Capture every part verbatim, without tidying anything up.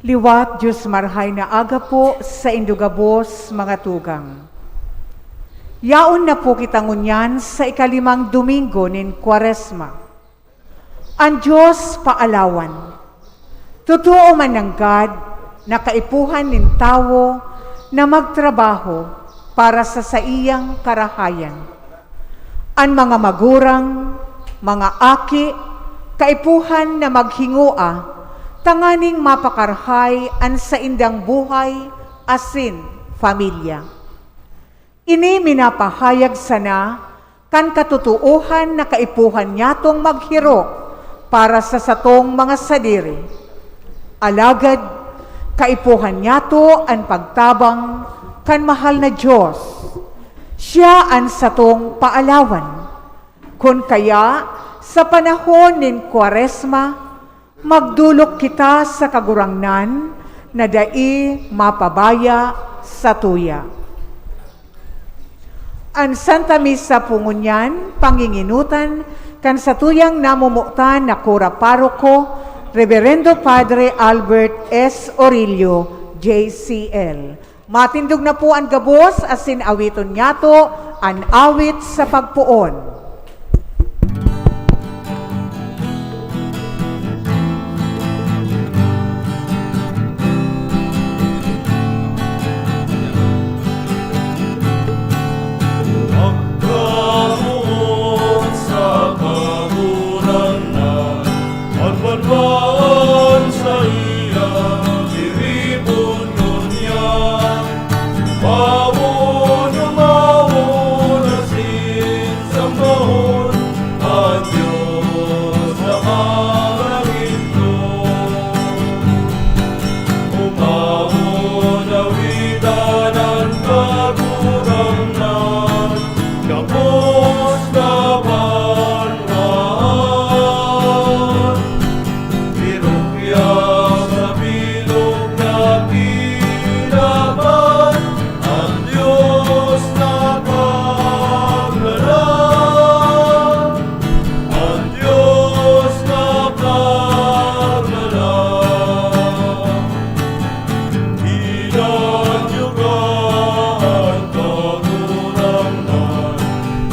Liwat Dios Marahay na Aga po saindo gabos, mga tugang. Yaon na po kita ngunyan sa ikalimang Domingo nin Kwaresma. An Dios paalawan. Totoo man nanggad na kaipuhan nin tawo na magtrabaho para sa saiyang karahayan. An mga magurang, mga aki, kaipuhan na maghingoa tanganing mapakarahay an saindang buhay asin pamilya. Ini minapahayag sana kan katotoohan na kaipuhan nyatong maghirok para sa satong mga sadiri. Alagad, kaipuhan nyato an pagtabang kan mahal na Dios. Siya an satong paalawan. Kun kaya, sa panahon nin Kwaresma, magdolok kita sa Kagurangnan na dai mapabaya satuya. An Santa Misa po ngunyan, pangingenotan kan satuyang namomotan na kura paroko, Reverendo Padre Albert S. Orillo, J C L. Matindog na po an gabos asin awiton nyato an awit sa pagpoon. Pagkamoot sa Kagurangnan, an banwaan saiya tiribon ngunyan. Umawon, umawon asin sambahon an Dios na Marahay. Umawon, awitan an Kagurangnan, gabos na banwaan. Irukyaw sa bilog na kinaban, an Dios na paglalang, an Dios na paglalang. Iyan yuga an Kagurangnan,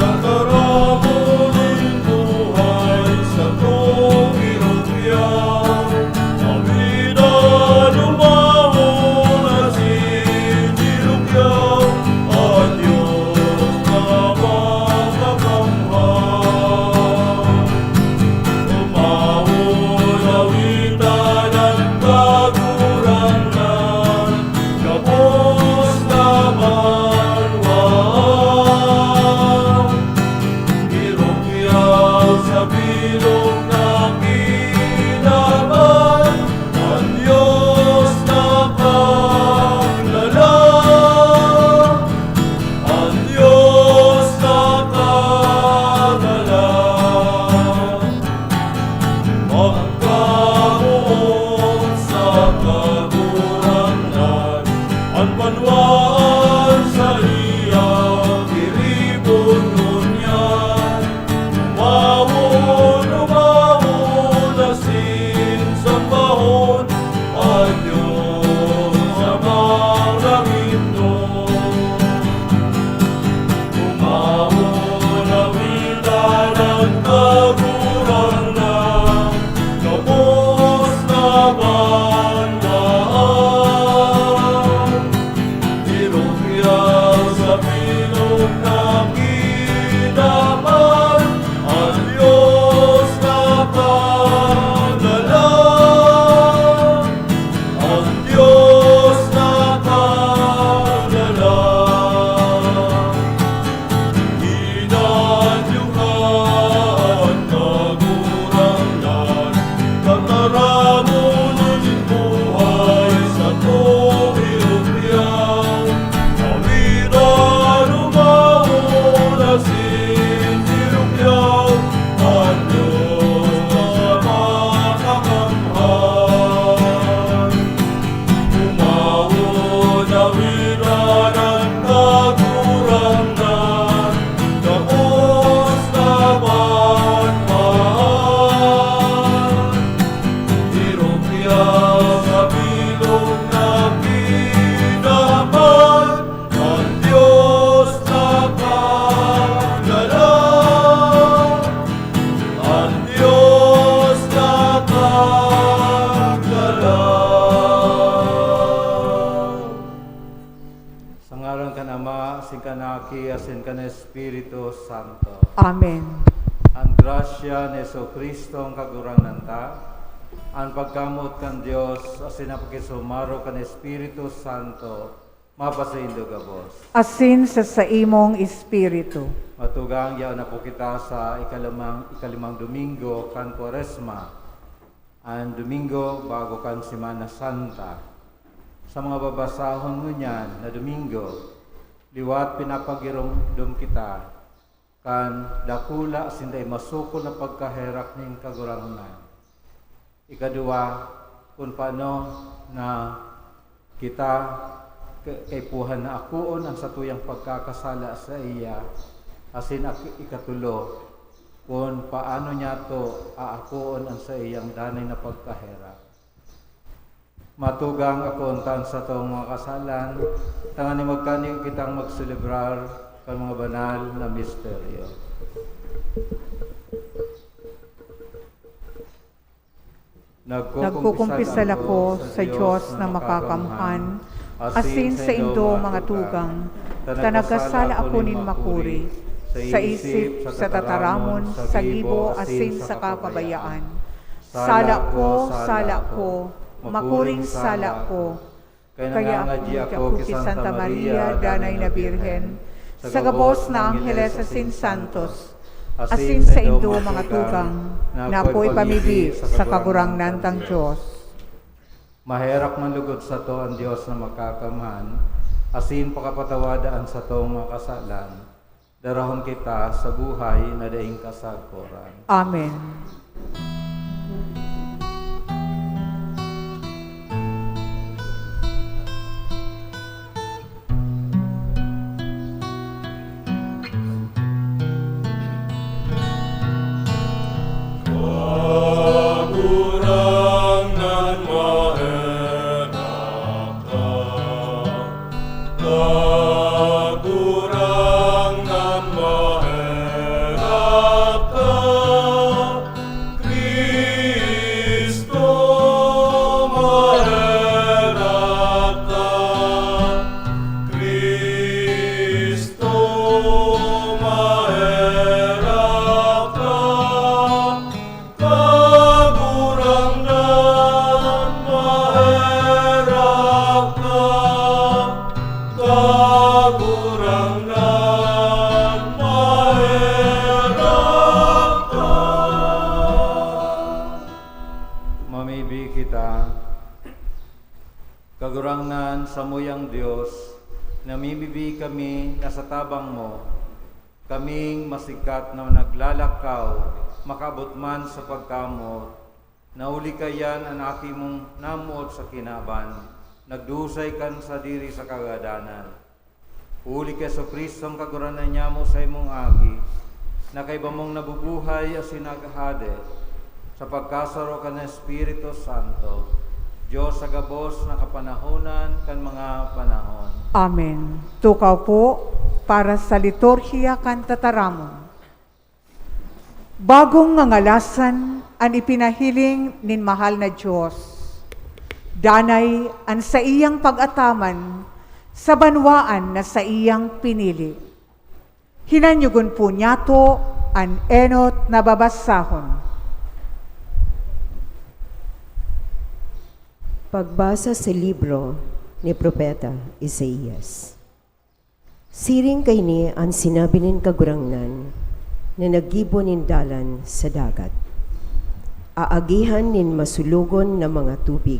tataramon nin buhay satong irukyaw. Awidan, umawon asin irukyaw an Dios na makakamhan. Umawon, awitan an Kagurangnan, gabos na banwaan. Irukyaw sa bilog na kinaban, an Dios na paglalang, an Dios na paglalang. Magkamoot sa Kagurangnan, an banwaan saiya tiribon ngunyan. Umawon, umawon asin sambahon an Dios na marahay. Umawon, awitan an Kagurangnan, gabos na banwaan. Irukyaw sa bilog na kinaban, an Dios na paglalang, an Dios na paglalang. Iyan yuga an Kagurangnan, tataramon nin buhay satong irukyaw. Awidan, umawon asin irukyaw an Dios na makakamhan. Umawon, awitan an Kagurangnan, gabos na banwaan. Irukyaw sa bilog An Dios nakagalaw. Sa ngaran kan Ama, asin kan Aki, asin kan Espiritu Santo. Amen. An grasya ni Jesu-Cristo, an Kagurangnan ta, an pagkamoot kan Dios, asin an pakisumaro kan Espiritu Santo, mapasaindo gabos. Asin sa saimong espiritu. Matugang, yaon na po kita sa ikalimang, ikalimang Domingo kan Kwaresma, an Domingo bago kan Semana Santa. Sa mga babasahon ngunyan na Domingo, liwat pinapagiromdom kita kan dakula asin dai masukol na pagkaherak nin Kagurangnan. Ikaduwa, kun paano na kita ka-, kaipuhan na akoon an satuyang pagkakasala saiya, asin ak-, ikatulo, kun paano niyato aakoon an saiyang danay na pagkaherak. Matugang, akoon ta an satong mga kasalan, tanganing magkaniyo kitang magselebrar kan mga banal na misteryo. Nagkukumpisal ako sa Dios na Makakamhan, asin saindo, mga tugang, ta nagkasala ako nin makuri, sa isip, sa tataramon, sa gibo, asin sa kapabayaan. Sala ko, sala ko, makuring sala ko. Kaya nangangadyi ako ki Santa Maria, danay na Birhen, sa gabos na angheles asin santos, asin saindo, mga tugang, na akoy pamibi sa Kagurangnan tang Dios. Maherak man lugod sato an Dios na Makakamhan, asin pakapatawada an satong mga kasalan, darahon kita sa buhay na daing kasagkoran. Amen. Kagurangnan, maherak ka. Kagurangnan, maherak ka. Cristo, maherak ka. Cristo, maherak ka. Kagurangnan, maherak ka. Kagurangnan, maherak ka. Mamibi kita. Kagurangnan, samuyang Dios, namimibi kami na sa tabang mo, kaming masigkat na naglalakaw, makaabot man sa pagkamoot, na huli kaiyan an Aki mong namoot sa kinaban, nagdusay kan sadiri sa kagadanan. Huli ki Jesu-Cristo, an Kagurangnan nyamo, saimong Aki, na kaiba mong nabubuhay asin naghahade, sa pagkasaro kan Espiritu Santo, Dios sa gabos na kapanahonan kan mga panahon. Amen. Tukaw po para sa liturhiya kan tataramon. Bagong ngangalasan an ipinahiling nin mahal na Dios. Danay an saiyang pag-ataman sa banwaan na saiyang pinili. Hinanyogon po niyato an enot na babasahon. Pagbasa sa libro ni Propeta Isaias. Siring kaini an sinabi nin Kagurangnan na naggibo nin dalan sa dagat, aagihan nin masulogon na mga tubig.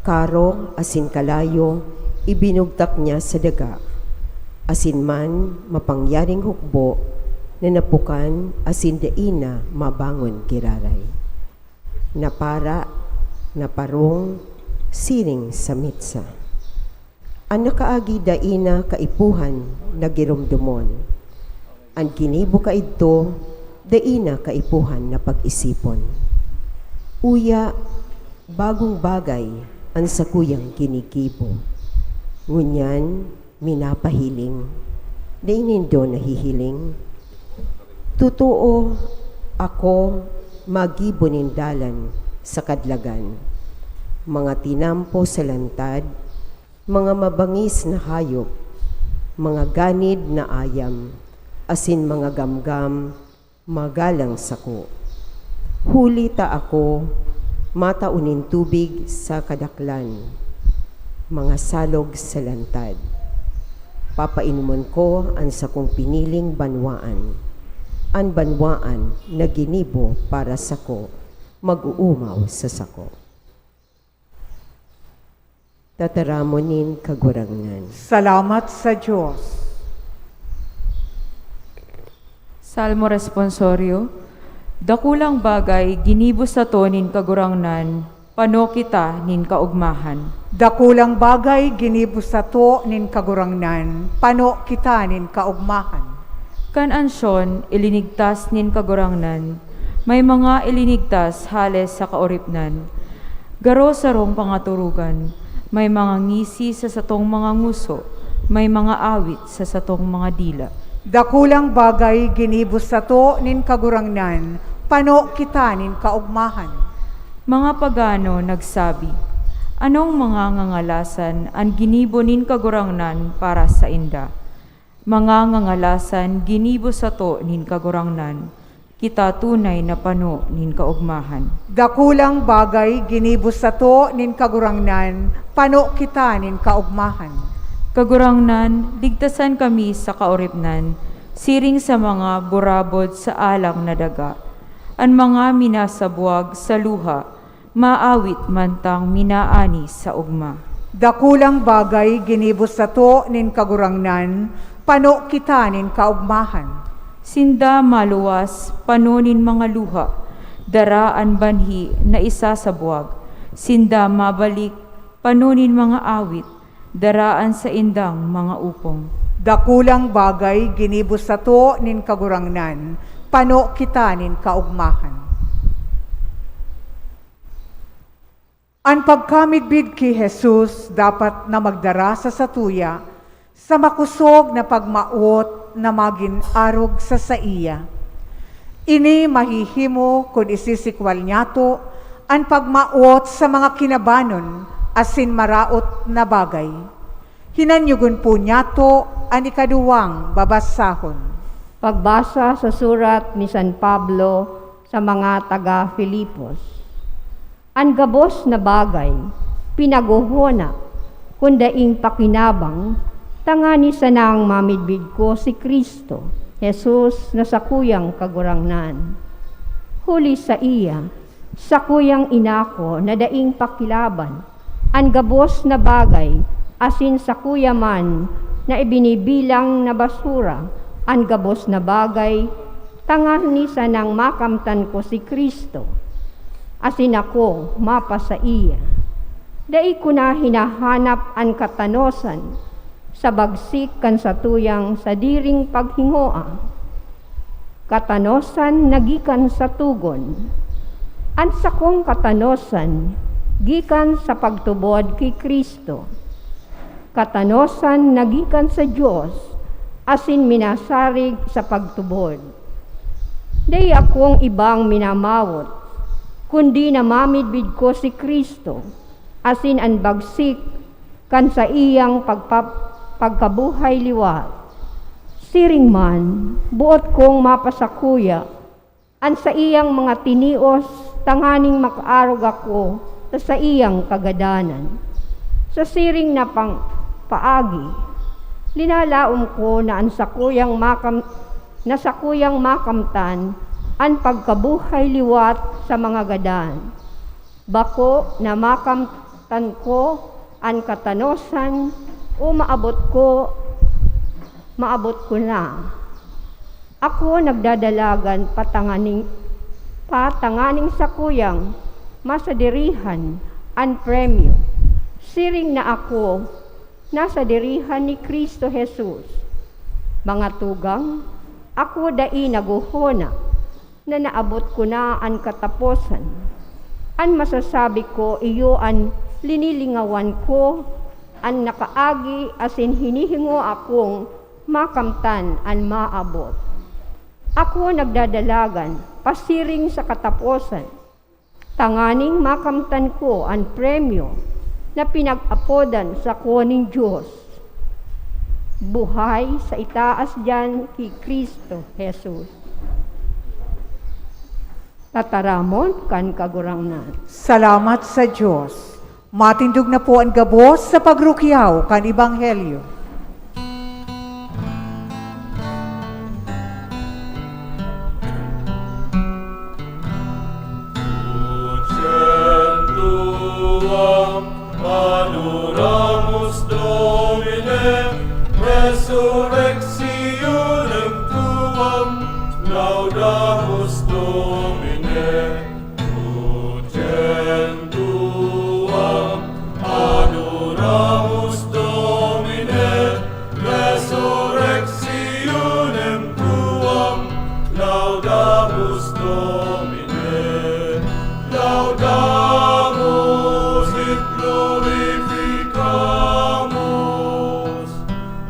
Karo asin kalayo ibinugtak niya sa daga, asin man mapangyaring hukbo na napukan asin dai na mabangon giraray. Napara, naparong, siring sa mitsa. An nakaagi dai na kaipuhan na giromdomon. An ginibo kaidto, dai na kaipuhan na pag-isipon. Uya, bagong bagay an sakuyang ginigibo. Ngunyan, minapahiling, dai nindo nahihiling? Totoo, Ako magibo nin dalan sa kadlagan, mga tinampo sa lantad, mga mabangis na hayop, mga ganid na ayam, asin mga gamgam, magalang sako. Huli ta ako matao nin tubig sa kadaklan, mga salog sa lantad. Papainomon ko an sakong piniling banwaan, an banwaan na ginibo para sako, mag-uumaw sa sako. Tataramon nin Kagurangnan. Salamat sa Dios. Salmo Responsorio. Dakulang bagay ginibo sato nin Kagurangnan, pano kita nin kaogmahan. Dakulang bagay ginibo sato nin Kagurangnan, pano kita nin kaogmahan. Kan ansyon, ilinigtas nin Kagurangnan, may mga ilinigtas hale sa kaoripnan. Garo sarong pangatorogan, may mga ngisi sa satong mga ngoso, may mga awit sa satong mga dila. Dakulang bagay ginibo sato nin Kagurangnan, pano kita nin kaogmahan. Mga pagano nagsabi, "Anong mga ngangalasan an ginibo nin Kagurangnan para sainda?" Mga ngangalasan ginibo sato nin Kagurangnan, kita tunay na pano nin kaogmahan. Dakulang bagay ginibo sato nin Kagurangnan, pano kita nin kaogmahan. Kagurangnan, ligtasan kami sa kaoripnan, siring sa mga burabod sa alang na daga, an mga minasabwag sa luha, maawit mantang minaani sa ogma. Dakulang bagay ginibo sato nin Kagurangnan, pano kita nin kaogmahan. Sinda maluwas pano nin mga luha, dara an banhi na isasabwag. Sinda mabalik pano nin mga awit, dara an saindang mga upong. Dakulang bagay ginibo sato nin Kagurangnan, pano kita nin kaogmahan. An pagkamidbid ki Jesus dapat na magdara sa satuya sa makosog na pagmawot na magin arog sa saiya. Ini mahihimo kun isisikwal niyato an pagmawot sa mga kinabanon asin maraot na bagay. Hinanyogon po niyato an ikaduwang babasahon. Pagbasa sa surat ni San Pablo sa mga taga Filipos. An gabos na bagay, pinaghohona, kun daing pakinabang, tangani sanang mamidbid ko si Cristo Jesus na sakuyang Kagurangnan. Huli saiya, sakuyang inako na daing pakilaban an gabos na bagay, asin sakuya man na ibinibilang na basura an gabos na bagay, tangani sanang makamtan ko si Cristo, asin ako mapasaiya. Dai ko na hinahanap an katanosan sa bagsik kan satuyang sadiring paghingoa. Katanosan na gikan sa togon. An sakong katanosan gikan sa pagtubod ki Cristo. Katanosan na gikan sa Dios, asin minasarig sa pagtubod. Dai akong ibang minamawot, kundi na mamidbid ko si Cristo, asin an bagsik kan saiyang pagpa-, pagkabuhay liwat. Siring man, boot kong mapasakuya an saiyang mga tinios tanganing makaarog ako sa saiyang kagadanan. Sa siring na pang-, paagi, linalaom ko na an sakuyang makam-, na sakuyang makamtan an pagkabuhay liwat sa mga gadan. Bako na makamtan ko an katanosan o maabot ko, maabot ko na. Ako nagdadalagan patanganing, patanganing sakuyang masadirihan an premyo, siring na ako nasadirihan ni Cristo Jesus. Mga tugang, ako dai naghohona na naabot ko na an kataposan. An masasabi ko iyo an linilingawan ko an nakaagi asin hinihingoa kong makamtan an maabot. Ako nagdadalagan pasiring sa kataposan, tanganing makamtan ko an premyo na pinag-apodan sako nin Dios. Buhay sa itaas diyan ki Cristo Jesus. Tataramon kan Kagurangnan. Salamat sa Dios. Matindog na po an gabos sa pagrukyaw kan Ebanghelyo. Adoramus Domine, resurrectionem tuam, laudamus Domine, Gentium tuam, adoramus Domine, resurrectionem tuam, laudamus Domine, laudamus et glorificamus,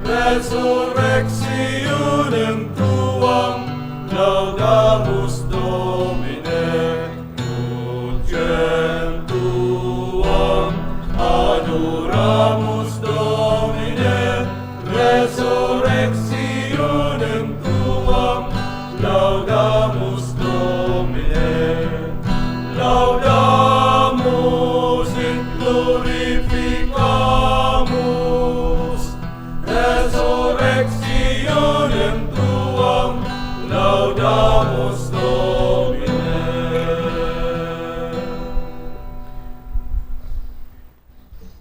resurrectionem tuam, laudamus Domine, Gentium tuam, adoramus Domine, resurrectionem tuam, laudamus Domine, laudamus et glorificamus, resurrectionem tuam, laudamus Domine.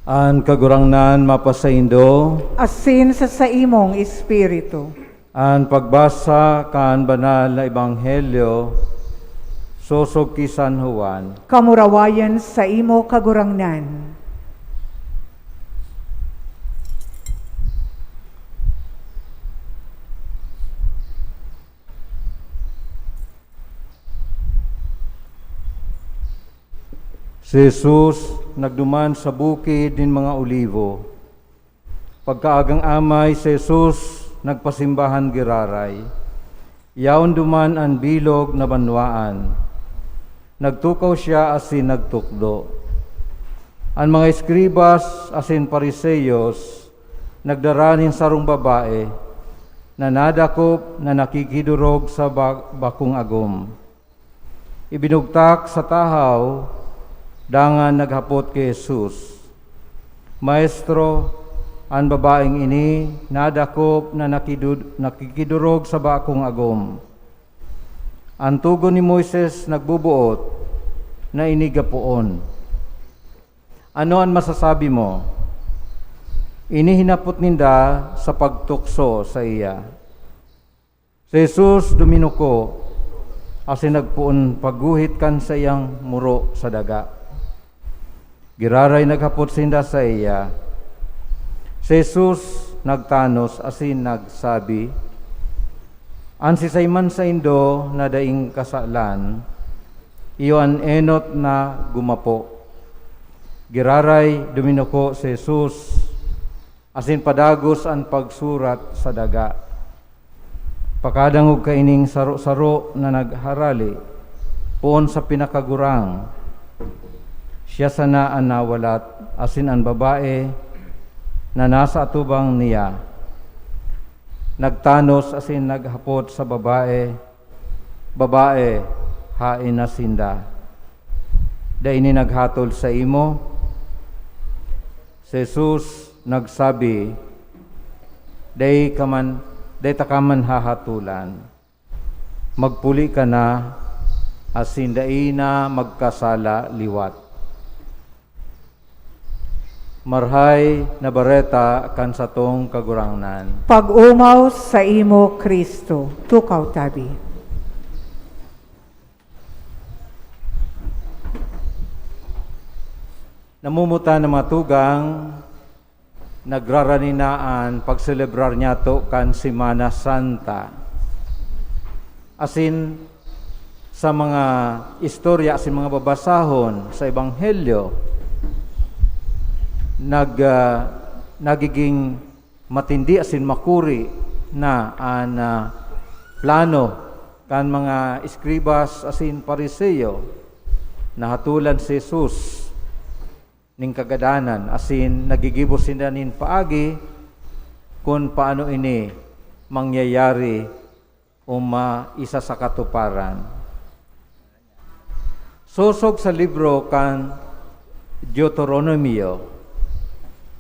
An Kagurangnan mapasaindo. Asin sa saimong espiritu. An pagbasa kan Banal na Ebanghelyo sosog ki San Juan. Kamurawayan saimo, Kagurangnan. Si Jesus nagduman sa Bukid nin mga Olivo. Pagkaagang-amay si Jesus nagpasimbahan giraray. Yaon duman an bilog na banwaan. Nagtukaw siya asin nagtukdo. An mga eskribas asin Fariseos nagdara nin sarong babae na nadakop na nakikidorog sa ba-, bakong agom. Ibinugtak sa tahaw, dangan naghapot ki Jesus, "Maestro, an babaeng ini nadakop na nakidud-, nakikidorog sa bakong agom. An togon ni Moises nagboboot na ini gapoon. Ano an masasabi mo?" Ini hinapot ninda sa pagtukso saiya. Si Jesus duminuko asin nagpoon pagguhit kan saiyang muro sa daga. Giraray naghapot sinda saiya. Si Jesus nagtanos asin nagsabi, "An siisay man saindo na daing kasalan, iyo an enot na gumapo." Giraray duminuko si Jesus asin padagos an pagsurat sa daga. Pakadangog kaining saro-saro na nagharale poon sa pinakagurang, siya sana an nawalat, asin an babae na nasa atubang niya. Nagtanos asin naghapot sa babae, "Babae, haen na sinda? Dai ini naghatol saimo?" Si Jesus nagsabi, "Dai ka man, dai taka man hahatolan. Magpuli ka na, asin dai na magkasala liwat." Marahay na Bareta kan satong Kagurangnan. Pag-omaw saimo, Cristo. Tukaw tabi. Namumutan na mga tugang, nagrarani na an pagselebrar niyato kan Semana Santa. Asin sa mga istorya asin mga babasahon sa Ebanghelyo, nag-, ah, nagiging matindi asin makuri na an, ah, plano kan mga eskribas asin Fariseo, nahatolan si Jesus nin kagadanan, asin naggigibo sinda nin paagi kun paano ini mangyayari o maisa sa katuparan. Sosog sa libro kan Deuteronomio,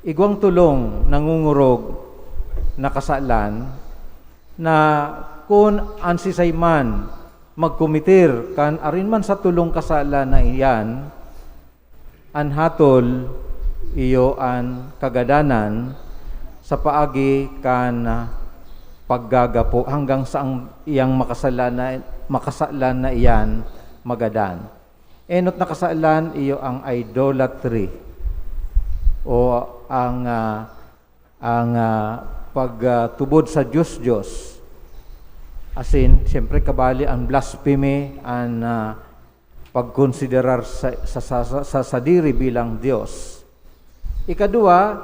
igwang tolong nangungurog na kasalan na kun an sisay man magkometer kan arin man sa tolong kasalan na iyan, an hatol iyo an kagadanan sa paagi kan paggagapo hanggang sa ang iyang makasalan na, makasalan na iyan magadan. Enot na kasalan iyo ang idolatry o ang, ah, ang, ah, pagtubod sa Diyos-Diyos. Asin, siyempre, kabali ang blasphemy, ang, ah, pagkonsiderar sa, sa, sa, sa, sa sadiri bilang Diyos. Ikadua,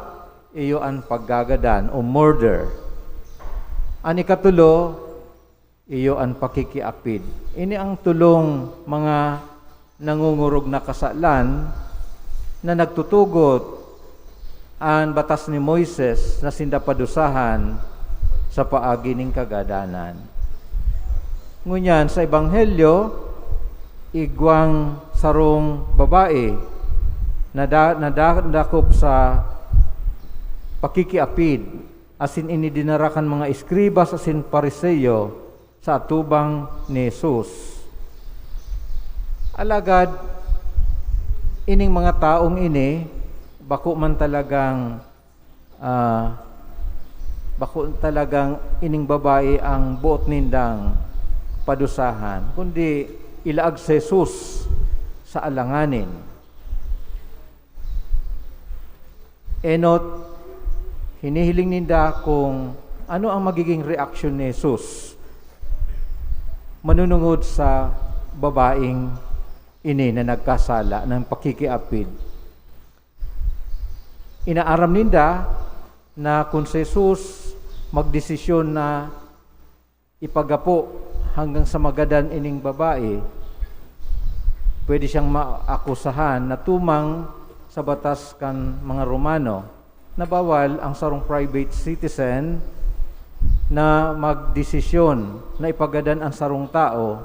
iyo an paggagadan o murder. An ikatulo, iyo an pakikiapid. Ini ang tolong mga nangungurog na kasalan na nagtutugot an batas ni Moises na sinda padusahan sa paagi nin kagadanan. Ngunyan, sa Ebanghelyo, igwang sarong babae na da-, nadadakop sa pakikiapid, asin ini dinara kan mga eskribas asin Fariseo sa atubang ni Jesus. Alagad, ining mga taong ini, bako man talagang, ah, bako talagang ining babae ang boot nindang padusahan, kundi ilaag si Jesus sa alanganin. Enot, hinihiling ninda kung ano ang magiging reaksyon ni Jesus manunungod sa babaeng ini na nagkasala ng pakikiapid. Inaaram ninda na kung si Jesus magdesisyon na ipagapo hanggang sa magadan ining babae, pwede siyang maakusahan na tumang sa batas kan mga Romano na bawal ang sarong private citizen na magdesisyon na ipagadan ang sarong tao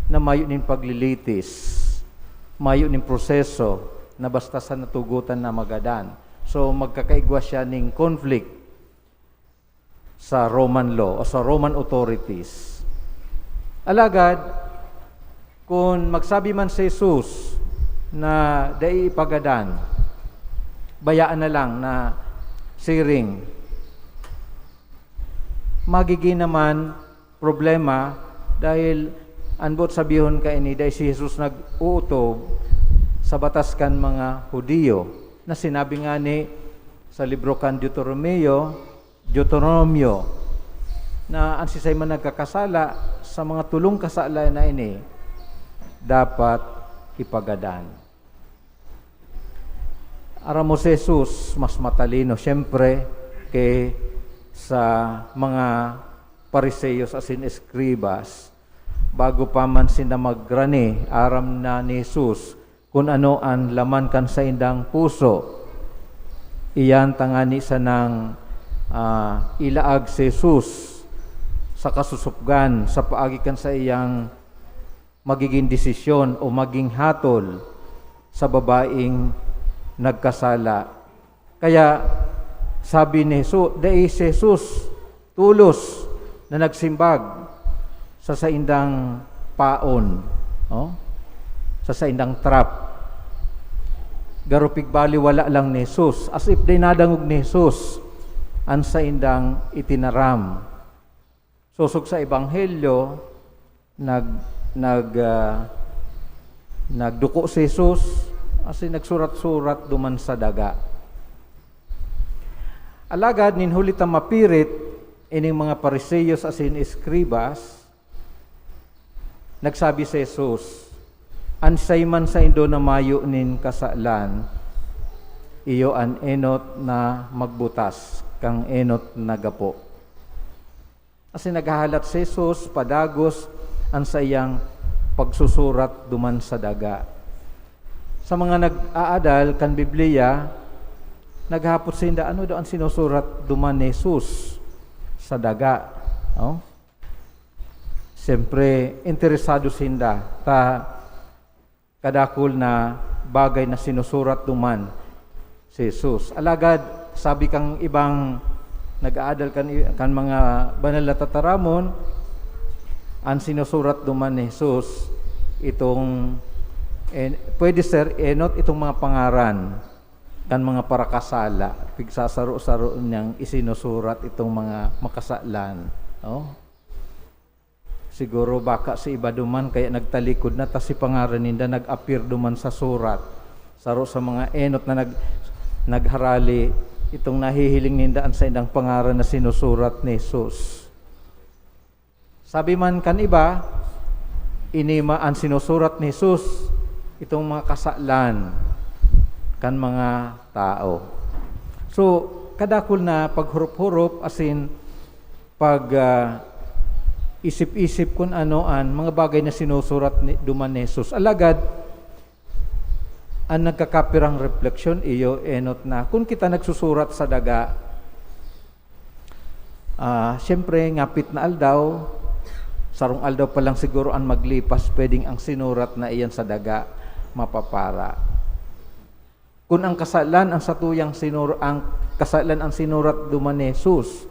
na mayo nin paglilitis, mayo nin proseso na basta sa natugotan na magadan. So, magkakaigwa siya ning conflict sa Roman law o sa Roman authorities. Alagad, kun magsabi man si Jesus na dai ipagadan, bayaan na lang na siring, magigin naman problema dahil an boot sabihon kaini, dai si Jesus nag-uutob sa batas kan mga Hudiyo na sinabi ngani sa libro kan Deuteronomio, Deuteronomio, na an siisay man nagkakasala sa mga tolong kasalan na ini, dapat ipagadan. Aram mo, si Jesus mas matalino, siyempre, ke sa mga Fariseo asin eskribas. Bago pa man sinda magrani, aram na ni Jesus kun ano an laman kan saindang puso. Iyan tangani sanang, ah, ilaag si Jesus sa kasusupgan sa paagi kan saiyang magigin desisyon o maging hatol sa babaeng nagkasala. Kaya sabi ni Jesu-, dai si Jesus tolos na nagsimbag sa saindang paon, no? Sa saindang trap. Garo pigbaliwala lang ni Jesus, as if dai nadangog ni Jesus an saindang itinaram. Sosog sa Ebanghelyo, nag-, nag-, ah, nagduko si Jesus, asin nagsurat-surat duman sa daga. Alagad nin huli ta mapirit ining mga Fariseo asin eskribas, nagsabi si Jesus, "An siisay man saindo na mayo nin kasalan, iyo an enot na magbutas kan enot na gapo." Asin naghahalat si Jesus padagos an saiyang pagsusurat duman sa daga. Sa mga nag-aadal kan Biblia, naghahapot sinda, "Ano daw an sinusurat duman ni Jesus sa daga?" Oh? Siyempre, interesado sinda ta kadakul na bagay na sinusurat duman si Jesus. Alagad, sabi kang ibang nag-aadal kan, kan mga banal na tataramon, an sinusurat duman ni Jesus, itong, eh, pwede ser enot itong mga pangaran kan mga parakasala. Pigsasaro-saro niyang isinusurat itong mga makasalan. Oh? Siguro baka si iba duman kaya nagtalikod na, ta si pangaran ninda nag-appear duman sa surat. Saro sa mga enot na nag-, nagharali, itong nahihiling ninda an saindang pangaran na sinusurat ni Jesus. Sabi man kan iba, ini ma-, an sinusurat ni Jesus, itong mga kasalan kan mga tao. So, kadakul na paghurup-hurup, asin pag, ah, isip-isip kun ano an mga bagay na sinusurat ni, duman ni Jesus. Alagad, an nagkakapirang refleksyon, iyo, enot na. Kun kita nagsusurat sa daga, ah, siyempre, ngapit na aldaw, sarong aldaw pa lang siguro an maglipas, pwedeng ang sinurat na iyan sa daga mapapara. Kun ang kasalan an satuyang sinur-, ang kasalan an sinurat duman ni Jesus,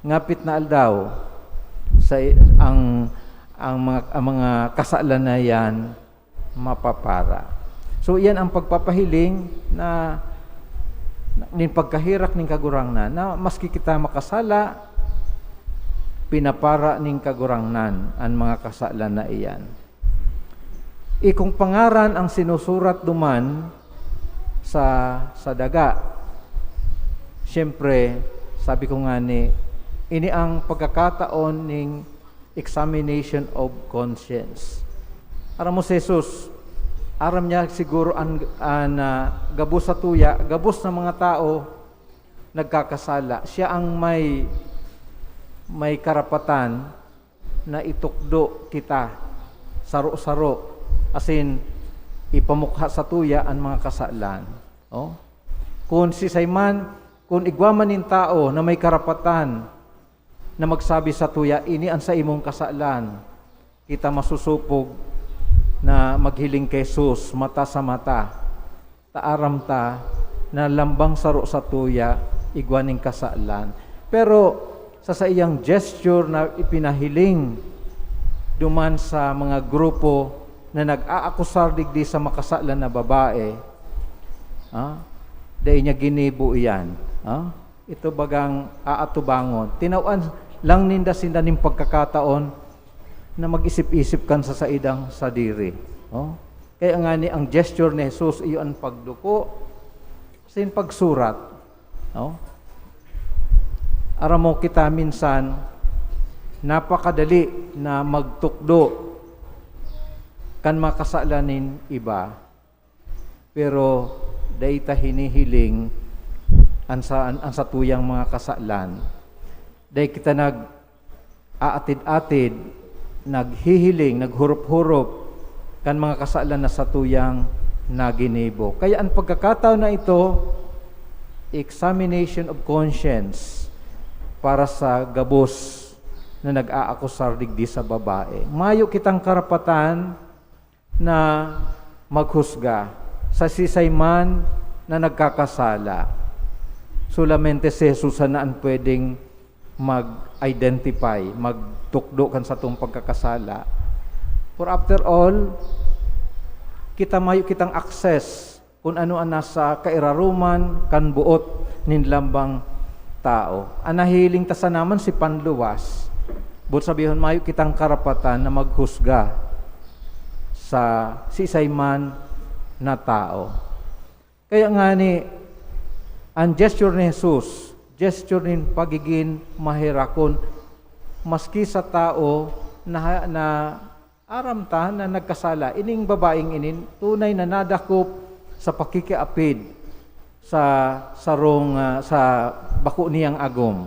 ngapit na aldaw, sa i-, ang, ang mga, ang mga kasalan na iyan mapapara. So, iyan ang pagpapahiling na, nin pagkaherak nin Kagurangnan, na maski kita makasala, pinapara nin Kagurangnan an mga kasalan na iyan. Ikong pangaran ang sinusurat duman sa, sa daga. Siyempre, sabi ko ngani, ini ang pagkakataon ning examination of conscience. Aram mo si Jesus, aram niya siguro an, an, ah, gabos sa tuya, gabos na mga tao nagkakasala. Siya ang may, may karapatan na itukdo kita saro-saro, asin ipamukha sa tuya an mga kasalan. Oh? Kun siisay man, kun igwa man nin tao na may karapatan na magsabi sa tuya, "Ini an saimong kasalan," kita masusupog na maghiling ki Jesus mata sa mata. Ta aram ta na lambang saro sa tuya igwa nin kasalan. Pero sa saiyang gesture na ipinahiling duman sa mga grupo na nag-aakusar digdi sa makasalan na babae, ah, dai niya ginibo iyan. Ah, ito bagang aatubangon. Tinawan lang ninda sinda nin pagkakataon na mag-isip-isip kan sa saidang sadiri. Oh? Kaya ngani, ang gesture ni Jesus, iyo an pagduko, sin pagsurat. No? Aram mo kita minsan, napakadali na magtukdo kan mga kasalan nin iba, pero dai ta hinihiling an sa-, an, an satuyang mga kasalan. Dai kita nag-aatid-atid, naghihiling, naghurup-hurup kan mga kasalan na satuyang naginibo. Kaya an pagkakataon na ito, examination of conscience para sa gabos na nag-aakusar digdi sa babae. Mayo kitang karapatan na maghusga sa siisay man na nagkakasala. Solamente si Jesus sana an pwedeng mag-identify, magtukdo kan satong pagkakasala. For after all, kita mayo kitang access kun ano an nasa kairaroman kan boot nin lambang tao. An nahihiling ta sana man si panluwas, boot sabihon, mayo kitang karapatan na maghusga sa siisay man na tao. Kaya ngani, an gesture ni Jesus, gesture nin pagigin maherakon, maski sa tao na, na aram ta na nagkasala, ining babaeng ini tunay na nadakop sa pakikiapid sa sarong, ah, sa bako niyang agom.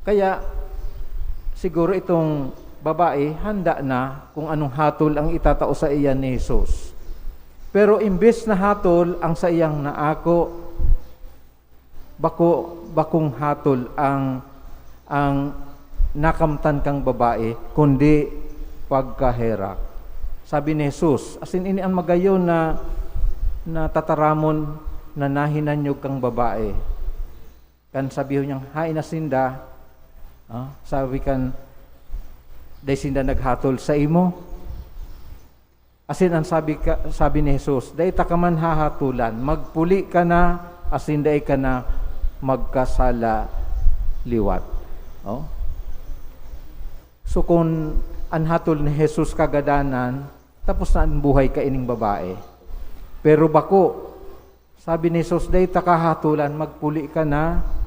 Kaya, Siguro itong babae, handa na kung anong hatol ang itatao sa iya ni Jesus. Pero imbes na hatol ang saiyang naako, bako, bakong hatol ang, ang nakamtan kang babae, kundi pagkaherak. Sabi ni Jesus, asin ini an magayon na, na tataramon na nahinanyog kang babae. Kan sabihon niyang, "Hain na sinda?" Ah, sabi kan, "Dai sinda naghatol saimo?" Asin an sabi ka, sabi ni Jesus, "Dai ta ka man hahatolan, magpuli ka na, asin dai ka na magkasala liwat." Oh? So, kun an hatol ni Jesus kagadanan, tapos na an buhay kaining babae. Pero bako, sabi ni Jesus, "Dai ta ka hahatolan, magpuli ka na.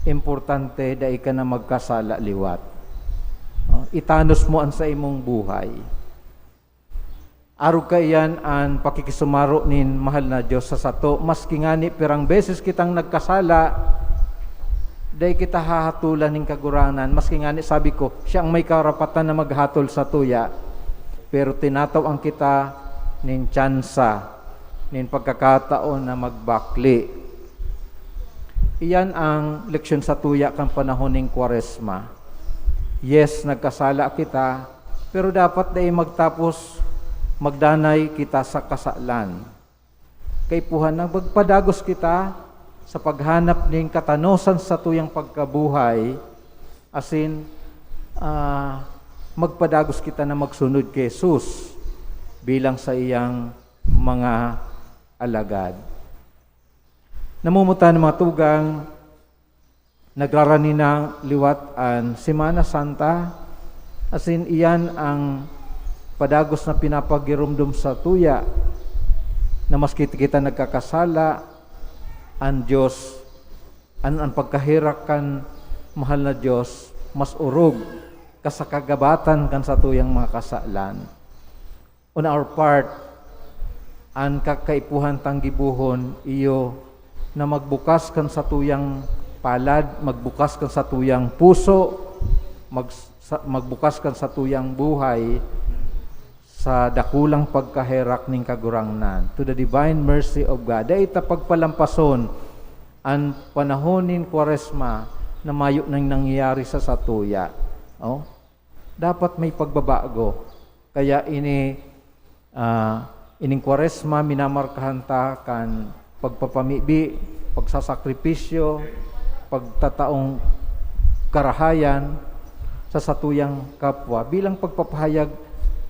Importante, dai ka na magkasala liwat." Oh, itanos mo an saimong buhay. Arog kaiyan an pakikisumaro nin mahal na Dios sa sato, maski ngani pirang beses kitang nagkasala, dai kita hahatolan nin Kagurangnan. Maski ngani sabi ko, siya ang may karapatan na maghatol satuya, pero tinatawan kita nin tsansa, nin pagkakataon na magbakle. Iyan ang leksyon satuya kan panahon nin Kwaresma. Yes, nagkasala kita, pero dapat dai magtapos magdanay kita sa kasalan. Kaipuhan na magpadagos kita sa paghanap nin katanosan satuyang pagkabuhay, asin, ah, magpadagos kita na magsunod ki Jesus bilang saiyang mga alagad. Namumutan, mga tugang, nagrarani na liwat an Semana Santa, asin iyan ang padagos na pinapagiromdom satuya na maski kita nagkakasala, an Dios, an, an pagkaherak kan mahal na Dios, mas orog ka sa kagabatan kan satuyang mga kasalan. On our part, an kakaipuhan tang gibohon iyo na magbukas kan satuyang palad, magbukas kan satuyang puso, mag-, sa, magbukas kan satuyang buhay sa dakulang pagkaherak nin Kagurangnan, to the divine mercy of God. Dai ta pagpalampason an panahon nin Kwaresma na mayo nang nangyayari sa satuya. Oh? Dapat may pagbabago. Kaya ini, ah, ining Kwaresma, minamarkahan ta kan pagpapamibi, pagsasakripisyo, pagtataong karahayan sa satuyang kapwa, bilang pagpapahayag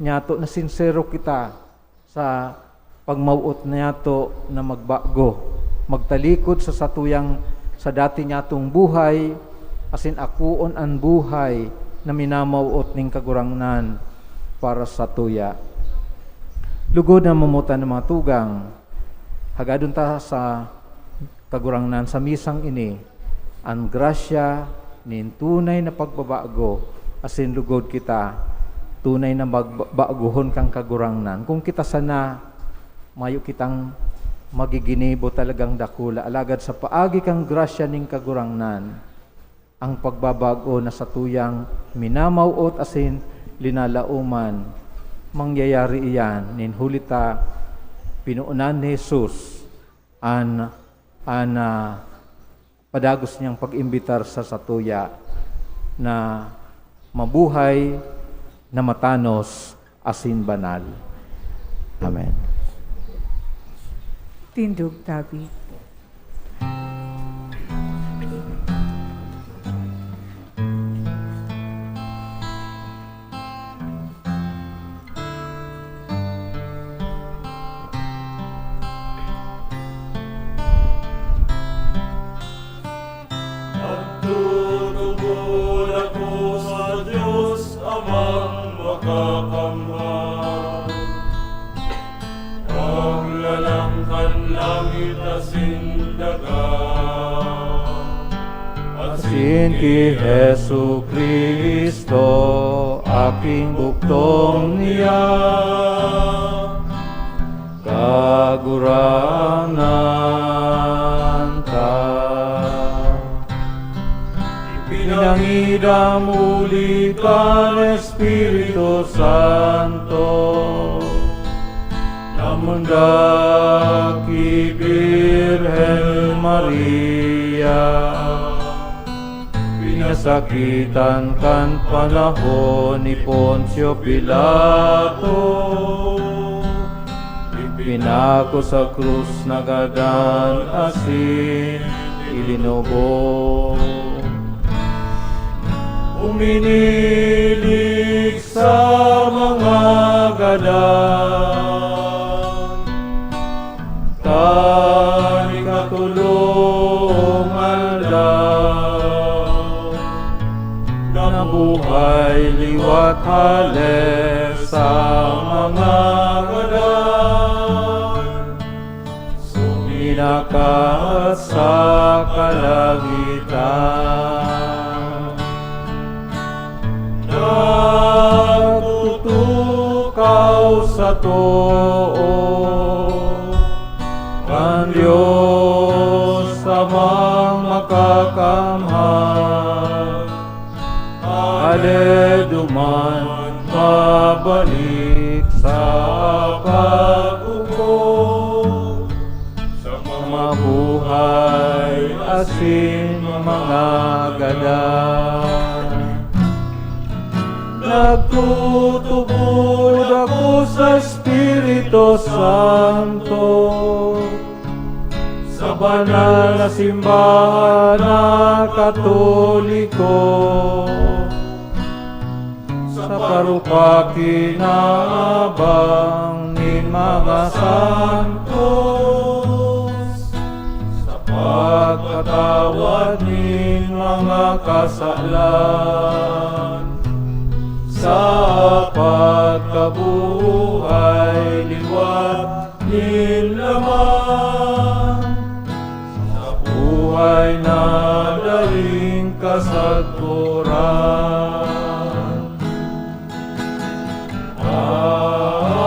niyato na sinsero kita sa pagmawot niyato na magbago, magtalikod sa satuyang, sa dati niyatong buhay, asin akoon an buhay na minamawot nin Kagurangnan para satuya. Lugod na mamutan ng mga tugang, hagadon ta sa Kagurangnan sa misang ini, an grasya nin tunay na pagbabago, asin lugod kita tunay na magba-, baguhon kan Kagurangnan. Kung kita sana, mayo kitang magiginibo talagang dakula, alagad sa paagi kan grasya nin Kagurangnan, ang pagbabago na satuyang minamawot asin linalaoman, mangyayari iyan nin huli ta pinuonan ni Jesus an, an, ah, padagos niyang pag-imbitar sa satuya na mabuhay, na matanos, asin banal. Amen. Tindog tabi. Nagtutubod ako sa Diyos Amang Makakamhan, Maglalang kan langit asin daga. Asin ki Jesu-Cristo, aking bugtong niya, Kagurangnan ta. Ipinangid Damuli kan Espiritu Santo, namundag ki Birhen Maria, pinasakitan kan panahon ni Poncio Pilato, ipinako sa krus, nagadan asin ilinubo. Uminilig sa mga gadan, kan ikatulong aldaw, nabuhay liwat hale sa mga gadan, suminakat sa kalangitan. Nagtutukaw sa too kan Dios Amang Makakamhan, ale duman mabalik sa paghukom sa mga buhay asin mga gadan. Nagtutubod ako sa Espiritu Santo, sa banal na simbahan na Katoliko, sa parupakinabang nin mga santos, sa pagpatawad nin mga kasalan, sa pagkabuhay liwat nin laman, sa buhay na daing kasagkoran. Amen.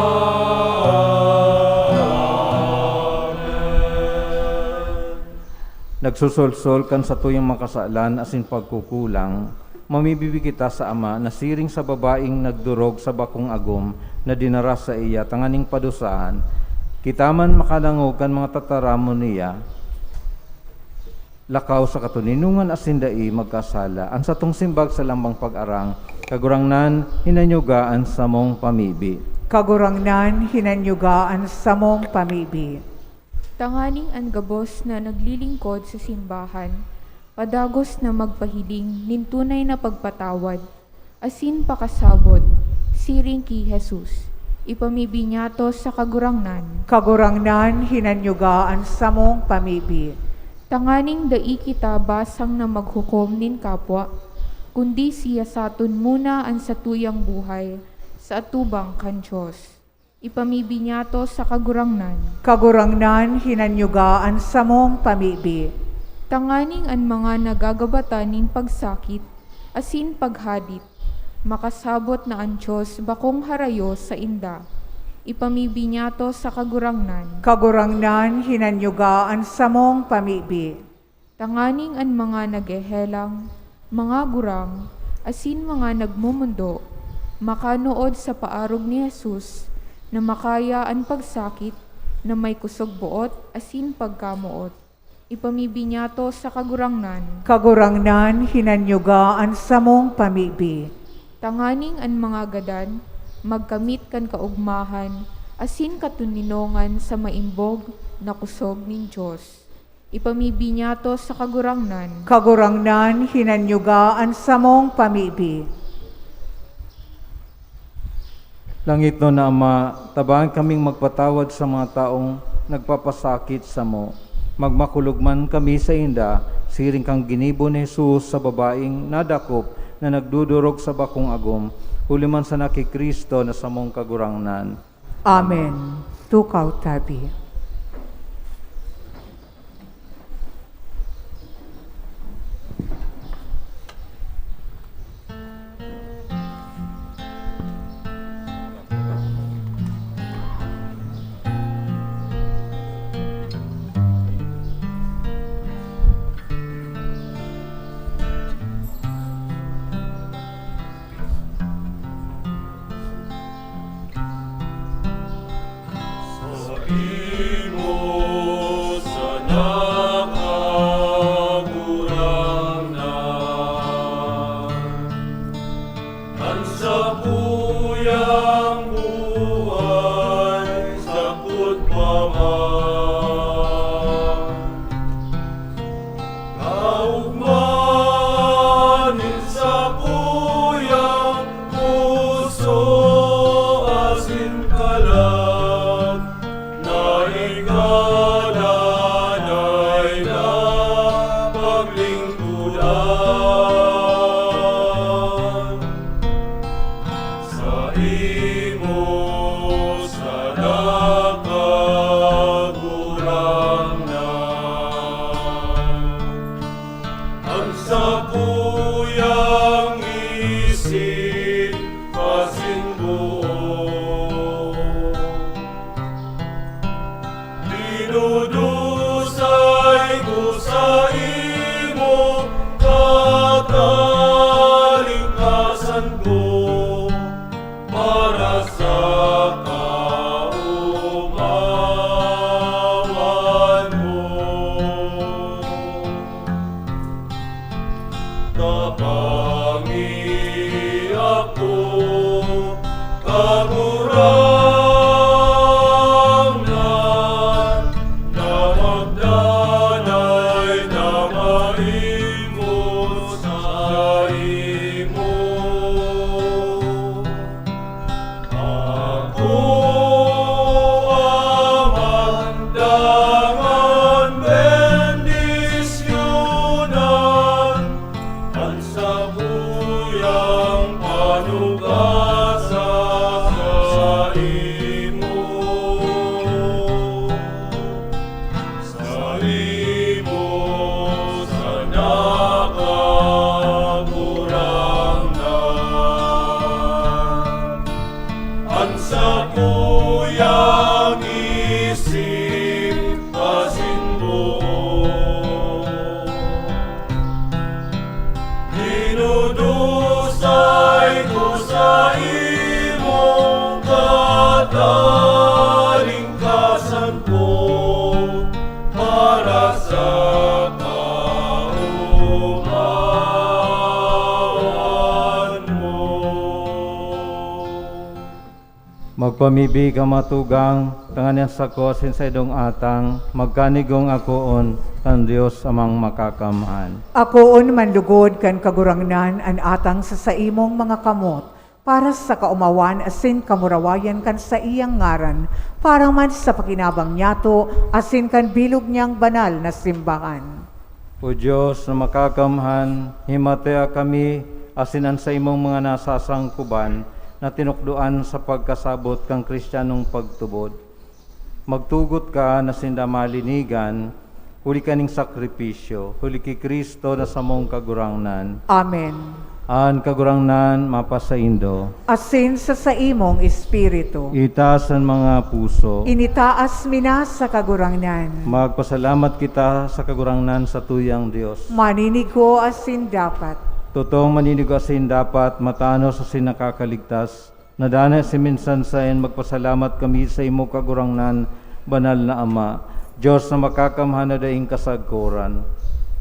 Nagsusolsol kan satuyang mga kasalan asin pagkukulang, mamibibi kita sa Ama na siring sa babaeng nagdorog sa bakong agom na dinara saiya tanganing padusahan, kita man makalangog kan mga tataramon niya, lakaw sa katoninongan asin dai magkasala. An satong simbag sa lambang pag-arang, Kagurangnan, hinanyuga an samong pamibi. Kagurangnan, hinanyuga an samong pamibi. Tanganing an gabos na naglilingkod sa simbahan, padagos na magpahiling nin tunay na pagpatawad asin pakasabot, siring ki Jesus, ipamibi niyato sa Kagurangnan. Kagurangnan, hinanyuga an samong pamibi. Tanganing dai kita basang na maghukom nin kapwa, kundi siyasaton muna an satuyang buhay sa atubang kan Dios. Ipamibi niyato sa Kagurangnan. Kagurangnan, hinanyuga an samong pamibi. Tanganing an mga nagagabatan nin pagsakit asin paghadit, makasabot na an Dios bakong harayo sainda. Ipamibi niyato sa Kagurangnan. Kagurangnan, hinanyuga an samong pamibi. Tanganing an mga naghehelang, mga gurang, asin mga nagmomondo, makanood sa paarog ni Jesus, na makaya an pagsakit na may kusog boot asin pagkamoot. Ipamibi niyato sa Kagurangnan. Kagurangnan, hinanyuga an samong pamibi. Tanganing an mga gadan magkamit kan kaogmahan asin katoninongan sa maimbog na kusog nin Dios. Ipamibi niyato sa Kagurangnan. Kagurangnan, hinanyuga an samong pamibi. Langitnon na Ama, tabangan kaming magpatawad sa mga taong nagpapasakit samo. Magmakulog man kami sainda, siring kan ginibo ni Jesus sa babaeng nadakop na nagdodorog sa bakong agom, huli man sana ki Cristo na samong Kagurangnan. Amen. Tukaw tabi. Takot pa man. Kaogma nin sakuyang puso asin kalag na ika danay na paglingkodan. Saimo sana, Kagurangnan, an sakuyang isip asin boot. Dinudusay ko saimo, katalingkasan ko, para sa kaomawan mo. Tabangi ako, Kagurangnan, na magdanay na maimos saimo. Ako man dangan bendisyonan an sakuyang panuga sa saimo. Saimo sana, Kagurangnan, an sakuyang isip asin boot. Dinudusay ko saimo, katalingkasan ko, para sa kaomawan mo. Magpamibi ka, mga tugang, tanganing an sako asin saindong atang magkanigong akoon kan Dios Amang Makakamhan. Akoon man lugod kan Kagurangnan an atang sa saimong mga kamot, para sa kaomawan asin kamurawayan kan saiyang ngaran, para man sa pakinabang niyato asin kan bilog niyang banal na simbahan. O Dios na Makakamhan, himatea kami asin an saimong mga nasasangkoban na tinukdoan sa pagkasabot kan Cristianong pagtubod. Magtugot ka na sinda malinigan, huli kaning sakripisyo, huli ki Cristo na samong Kagurangnan. Amen. An Kagurangnan mapasaindo. Asin sa saimong espiritu. Itaas an mga puso. Initaas mi na sa Kagurangnan. Magpasalamat kita sa Kagurangnan, satuyang Dios. Maninigo asin dapat. Totoong maninigo asin dapat, matanos asin nakakaligtas, na danay asin minsan saen magpasalamat kami saimo, Kagurangnan, Banal na Ama, Dios na Makakamhan na daing kasagkoran.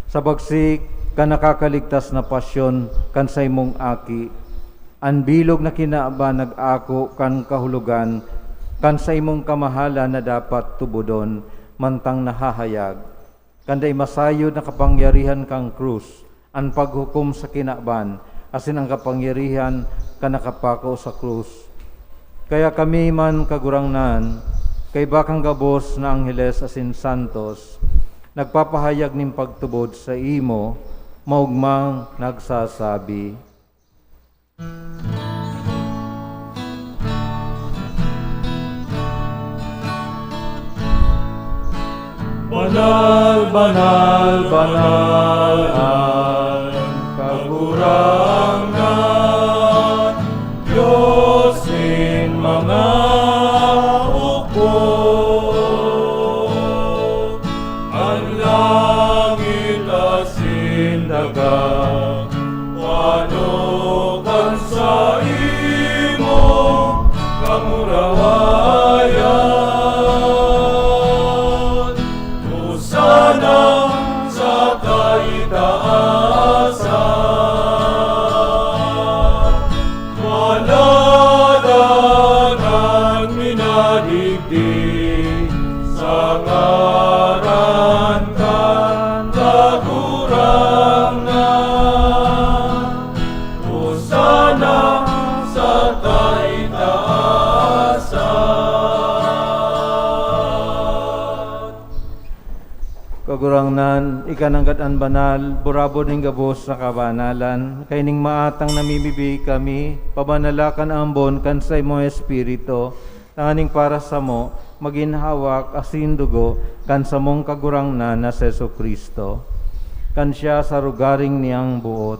Sa bagsik kan nakakaligtas na pasyon kan saimong Aki, an bilog na kinaban nag-ako kan kahulogan kan saimong kamahalan na dapat tubodon, mantang nahahayag kan dai masayod na kapangyarihan kan krus, an paghukom sa kinaban, asin an kapangyarihan kan nakapako sa krus. Kaya kami man, Kagurangnan, kaiba kan gabos na angheles asin santos, nagpapahayag nin pagtubod saimo, maogmang nagsasabi, Banal, banal, banal an Kagurangnan, Dios nin mga hukbo. An langit asin daga, panukan saimo kamurawayan. Hosana sa kaitaasan. Manadan an minadigdi. Sa ngaran kan Kagurangnan, Hosana sa taitaasan. Kagurangnan, ika nanggad an banal, burabod nin gabos na kabanalan. Kaining maatang namimibi kami, pabanala kan ambon kan saimong Espiritu, tanganing para samo, magin hawak asin dugo kan samong Kagurangnan na si Jesu-Cristo. Kan siya sa rogaring niyang boot,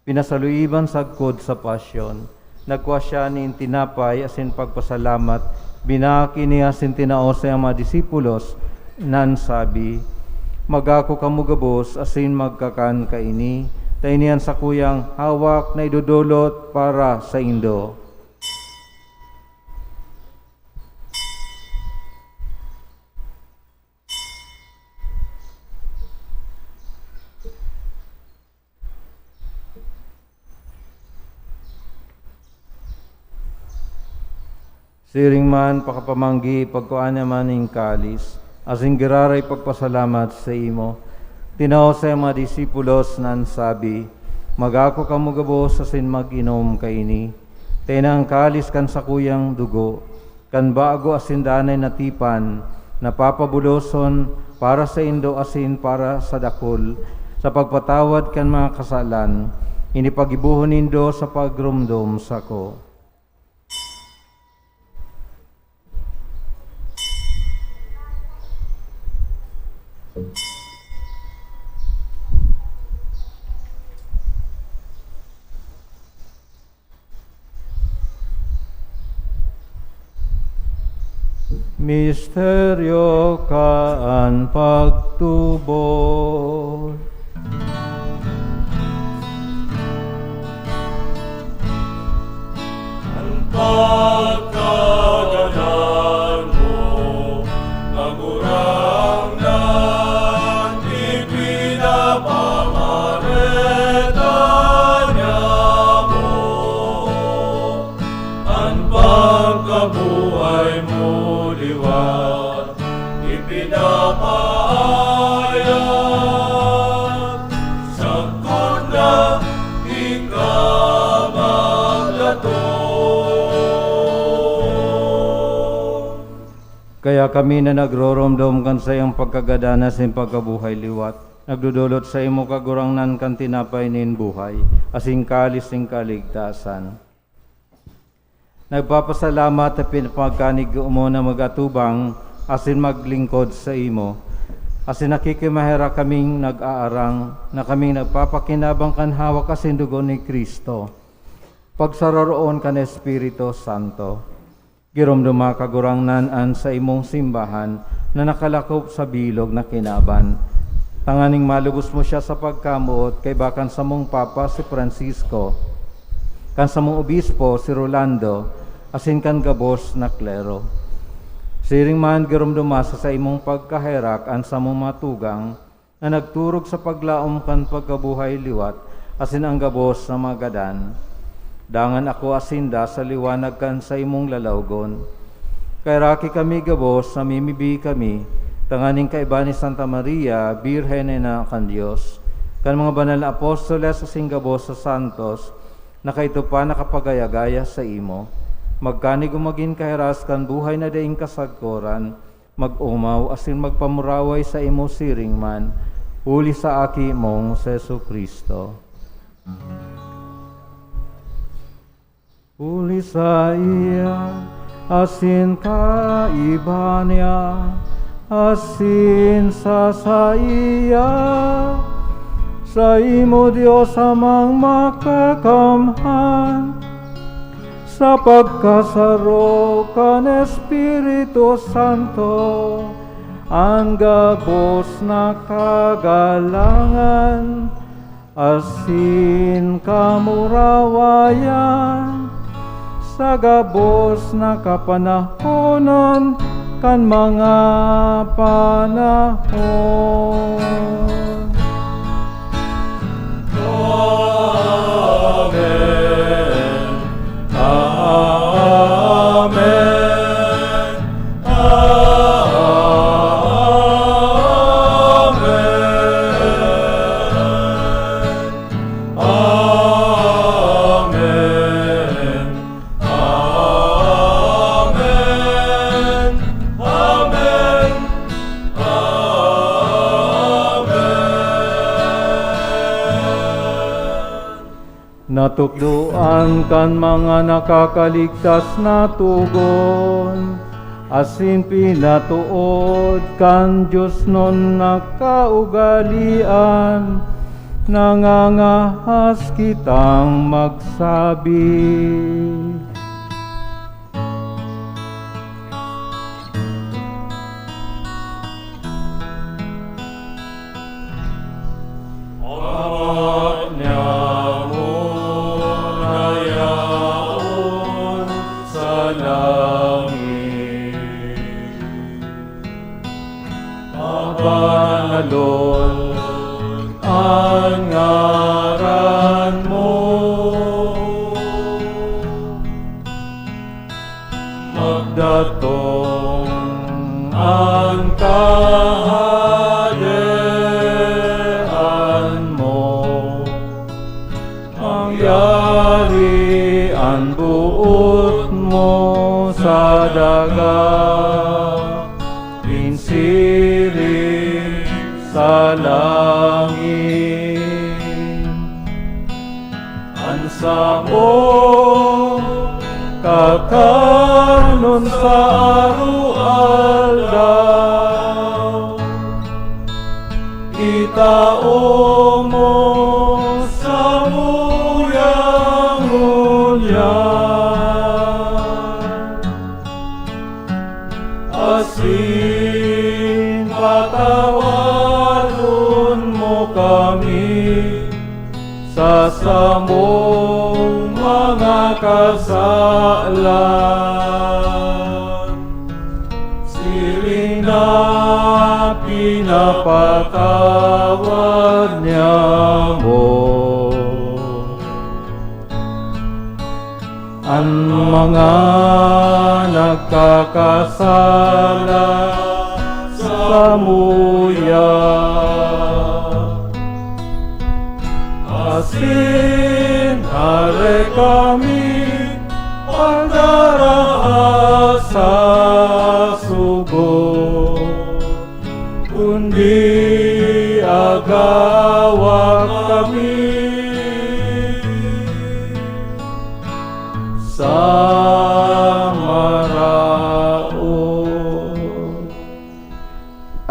pinasaluiban sagkod sa pasyon, nagkua siya nin tinapay asin pagpasalamat, binaak ini asin tinao sa iyang mga disipulos, nan sabi, "Magako kamo gabos asin magkakan kaini, ta ini an sakuyang hawak na idodolot para saindo." Siring man, pakapamanggi, pagkua niya man nin kalis, asin giraray pagpasalamat saimo. Tinao sa mga disipulos nan sabi, "Magako kamo gabos asin mag-inom kaini. Ta ini an kalis kan sakuyang dugo, kan bago asin danay na tipan, na papabuloson para saindo asin para sa dakul, sa pagpatawad kan mga kasalan. Ini paggibohon nindo sa pagromdom sako." Misteryo kan pagtubod. An pagkagadan mo, Kagurangnan, ipinapamareta niamo. An pagkabuhay mo liwat ipinapahayag, sagkod na ika magdatong. Kaya kami na nagroromdom kan saiyang pagkagadan asin pagkabuhay liwat, nagdodolot saimo, Kagurangnan, kan tinapay nin buhay, asin kalis nin kaligtasan. Nagpapasalamat ta pinapagkanig mo na mag-atubang asin maglingkod saimo, asin nakikimaherak kaming nag-aarang na kaming nagpapakinabang kan hawak asin dugo ni Cristo, pagsaroroon kan Espiritu Santo. Giromdoma, Kagurangnan, an saimong simbahan na nakalakop sa bilog na kinaban, tanganing malubos mo siya sa pagkamoot kaiba kan samong Papa, si Francisco, kan samong Obispo, si Rolando, asin kan gabos na klero. Siring man, giromdoma sa saimong pagkaherak an samong mga tugang na nagturog sa paglaom kan pagkabuhay liwat asin an gabos na mga gadan. Dangan akoa sinda sa liwanag kan saimong lalawgon. Kaheraki kami gabos, namimibi kami, tanganing kaiba ni Santa Maria, Birhen na Ina kan Dios, kan mga banal na apostoles asin gabos na santos, na kaidto pa nakapagaya-gaya saimo, magkanig o magin kahiras kan buhay na daing kasagkoran, mag-omaw asin magpamuraway saimo siring man, huli sa Aki mong si Jesu-Cristo. Huli saiya, asin kaiba niya, asin sa saiya, saimo, Dios Amang Makakamhan, sa pagkasaro kan Espiritu Santo, an gabos na kagalangan asin kamurawayan sa gabos na kapanahonan kan mga panahon. Amen. Amen. Amen. Natukdoan kan mga nakakaligtas na togon, asin pinatood kan Dios non na kaugalean, nangangahas kitang magsabi. Ama niamo na yaon sa langit, pabanalon an ngaran mo. Magdatong an kahadean mo, mangyari an boot mo sa daga, nin siring sa langit. An samong kakanon sa aroaldaw, itao mo samuyang ngunyan. Asin patawadon mo kami sa samong mga kasalan, siring na pinapatawad niamo an mga nagkakasala samuya. Asin hare kami pagdaraha sa sugo, kundi agawa kami sa maraot.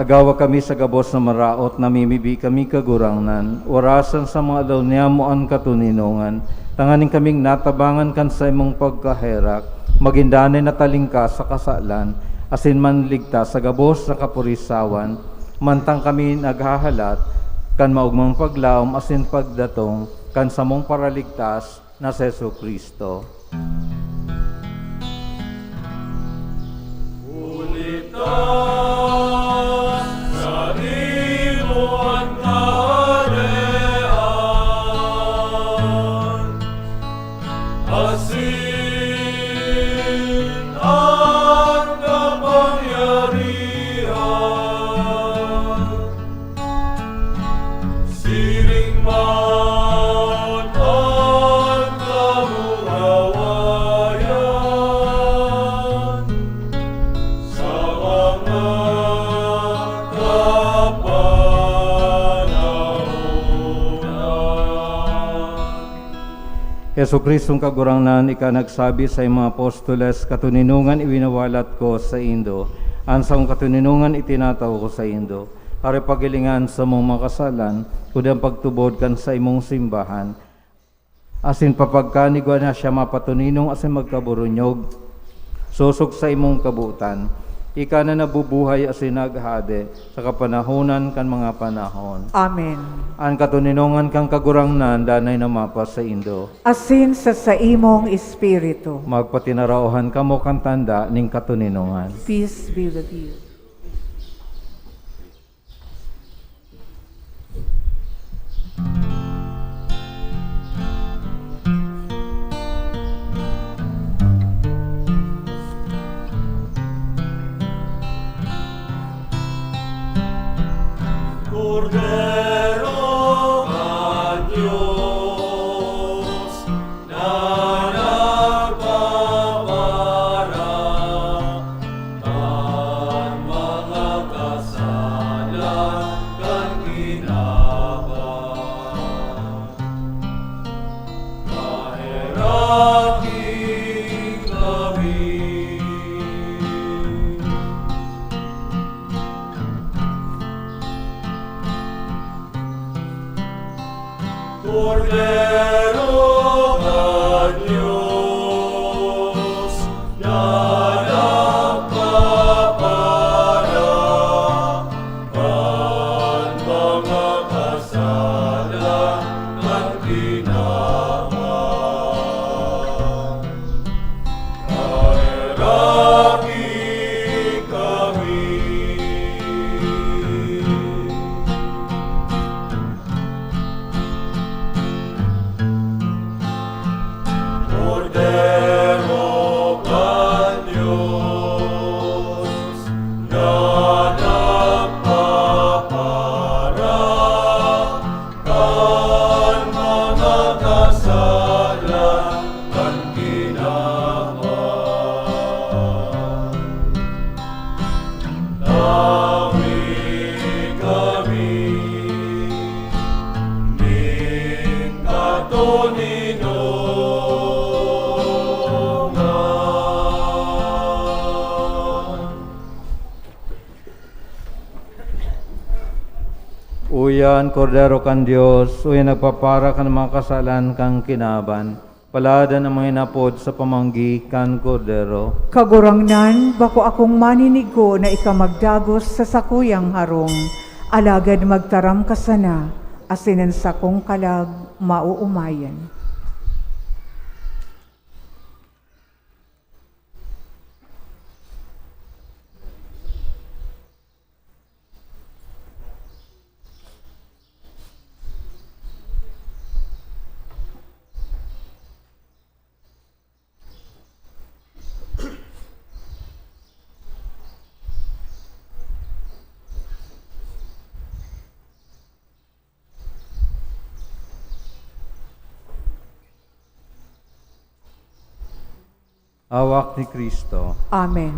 Agawa kami sa gabos na maraot, namimibi kami, Kagurangnan. Warasan sa mga aldaw niyamo an katoninongan, tanganing kaming natabangan kan saimong pagkaherak, magin danay na talingkas sa kasalan, asin manligtas sa gabos na kapurisawan, mantang kami naghahalat kan maogmang paglaom asin pagdatong kan samong Paraligtas na si Jesu-Cristo. Huli ta saimo an kahadean, asin an kapangyarihan, siring man an kamurawayan sa mga kapanahonan. Jesu-Cristong Kagurangnan, ika nagsabi sa imong apostoles, "Katoninongan iwinawalat ko saindo, an sakong katoninongan itinatao ko saindo." Hare paghilinga an samong mga kasalan, kundi an pagtubod kan saimong simbahan, asin papagkanigwa na siya mapatoninong asin magkaburunyog, sosog sa imong kabotan. Ika na nabubuhay asin naghahade sa kapanahonan kan mga panahon. Amen. An katoninongan kan Kagurangnan danay na mapasaindo. Asin sa saimong espiritu. Magpatinaraohan kamo kan tanda nin katoninongan. Peace be with you. Kordero kan Dios, na nagpapara kan mga kasalan kan kinaban. Awi kami nin katoninongan. Uya an Kordero kan Dios, uya nagpapara kan mga kasalan kan kinaban. Paladan an mga inapod sa pamanggi kan Kordero. Kagurangnan, bako akong maninigo na ika magdagos sa sakuyang harong, alagad magtaram ka sana, asin an sakong kalag maoomayan. Hawak ni Cristo. Amen.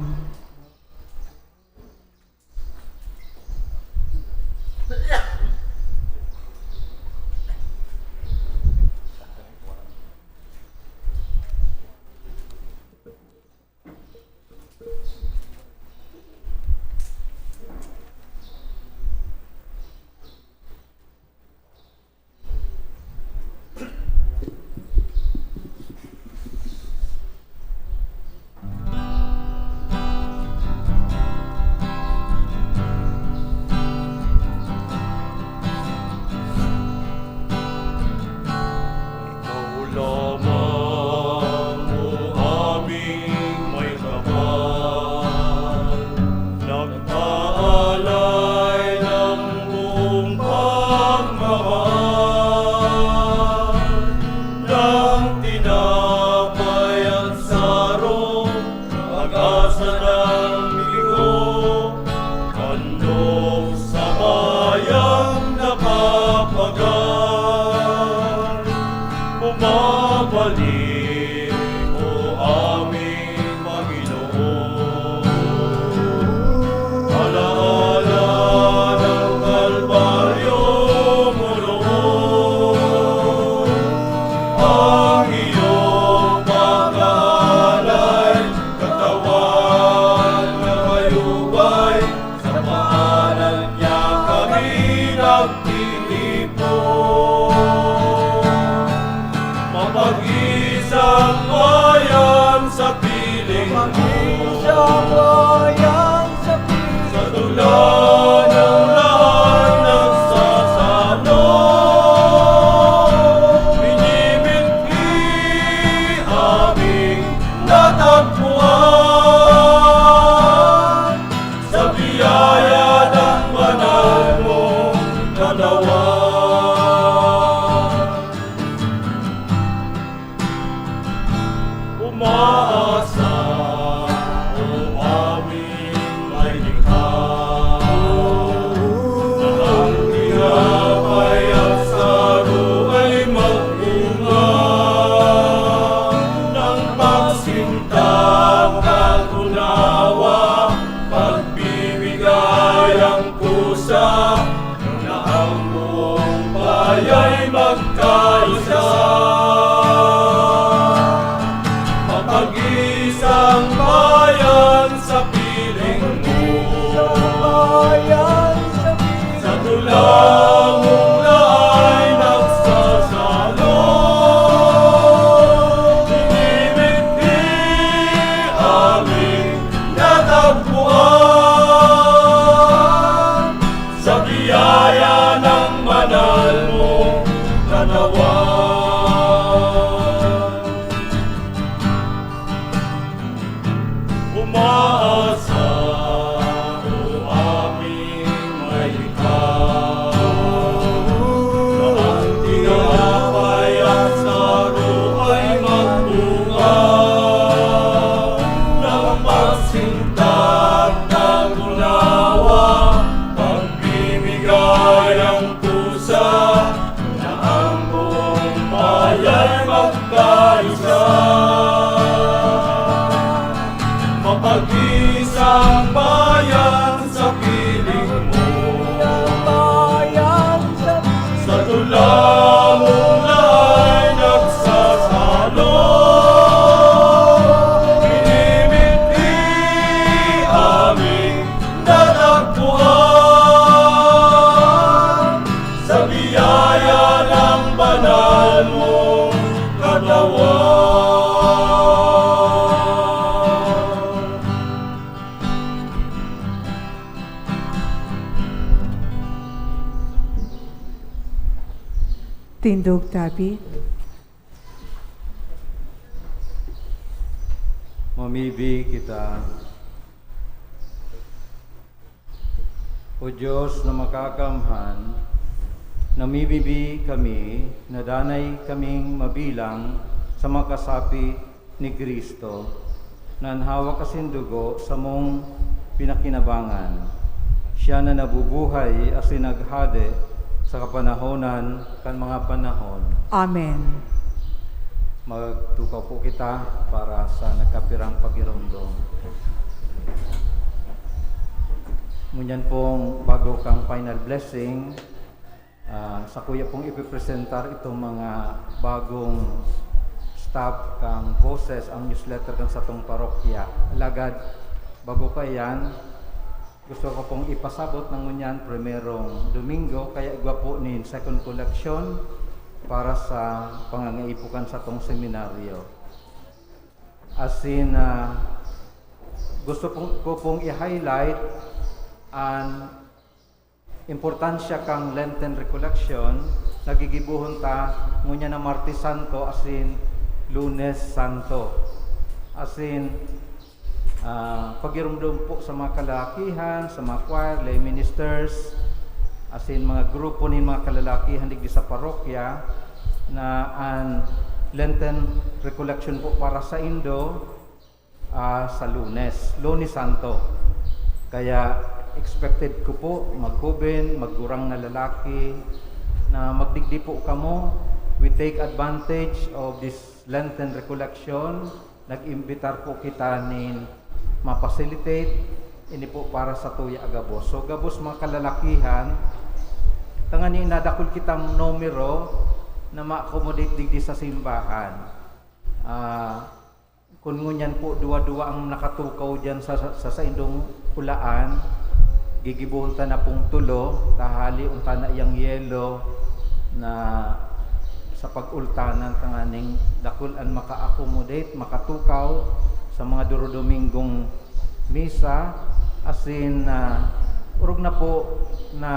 Tindog tabi. Mamibi kita. O Diyos na makakamhan, namimibi kami na danay kaming mabilang sa mga kasapi ni Cristo, na an hawak asin dugo samong pinakinabangan. Siya na nabubuhay asin naghade sa kapanahonan kan mga panahon. Amen. Magtukaw po kita para sa nagkapirang pagiromdom. Ngunyan pong bago kang final blessing, ah, sakuya pong ipipresentar itong mga bagong staff kang Voces, ang newsletter kan satong parokya. Alagad, bago kaiyan, gusto ko pong ipasabot na ngunyan, primerong Domingo, kaya igwa po nin second collection para sa pangangaipo kan satong seminaryo. Asin, ah, gusto pong, ko pong i-highlight an importansya kan Lenten Recollection na gigibohon ta ngunyan na Martes Santo asin Lunes Santo. Asin, ah, pagiromdom po sa mga kalalakihan, sa mga choir, lay ministers, asin mga grupo nin mga kalalakihan digdi sa parokya, na an Lenten Recollection po para saindo, ah, sa Lunes, Lunes Santo. Kaya expected ko po, maghoben, maggurang na lalaki, na magdigdi po kamo. We take advantage of this Lenten Recollection. Nag-imbitar po kita nin ma-facilitate. Ini po para sa tuya a gabos. So, gabos mga kalalakihan, tangani na dakul kitang numero na ma-accommodate digdi sa simbahan. Ah, kun ngunyan po, duwa-duwa ang nakatukaw diyan sa, sa, sa saindong hulaan, gigibohon ta na pong tulo, ta hali unta na iyang yelo na sa pag-ultanan, tanganing dakul an maka-accommodate, makatukaw sa mga Dorodomingong misa, asin, ah, orog na po na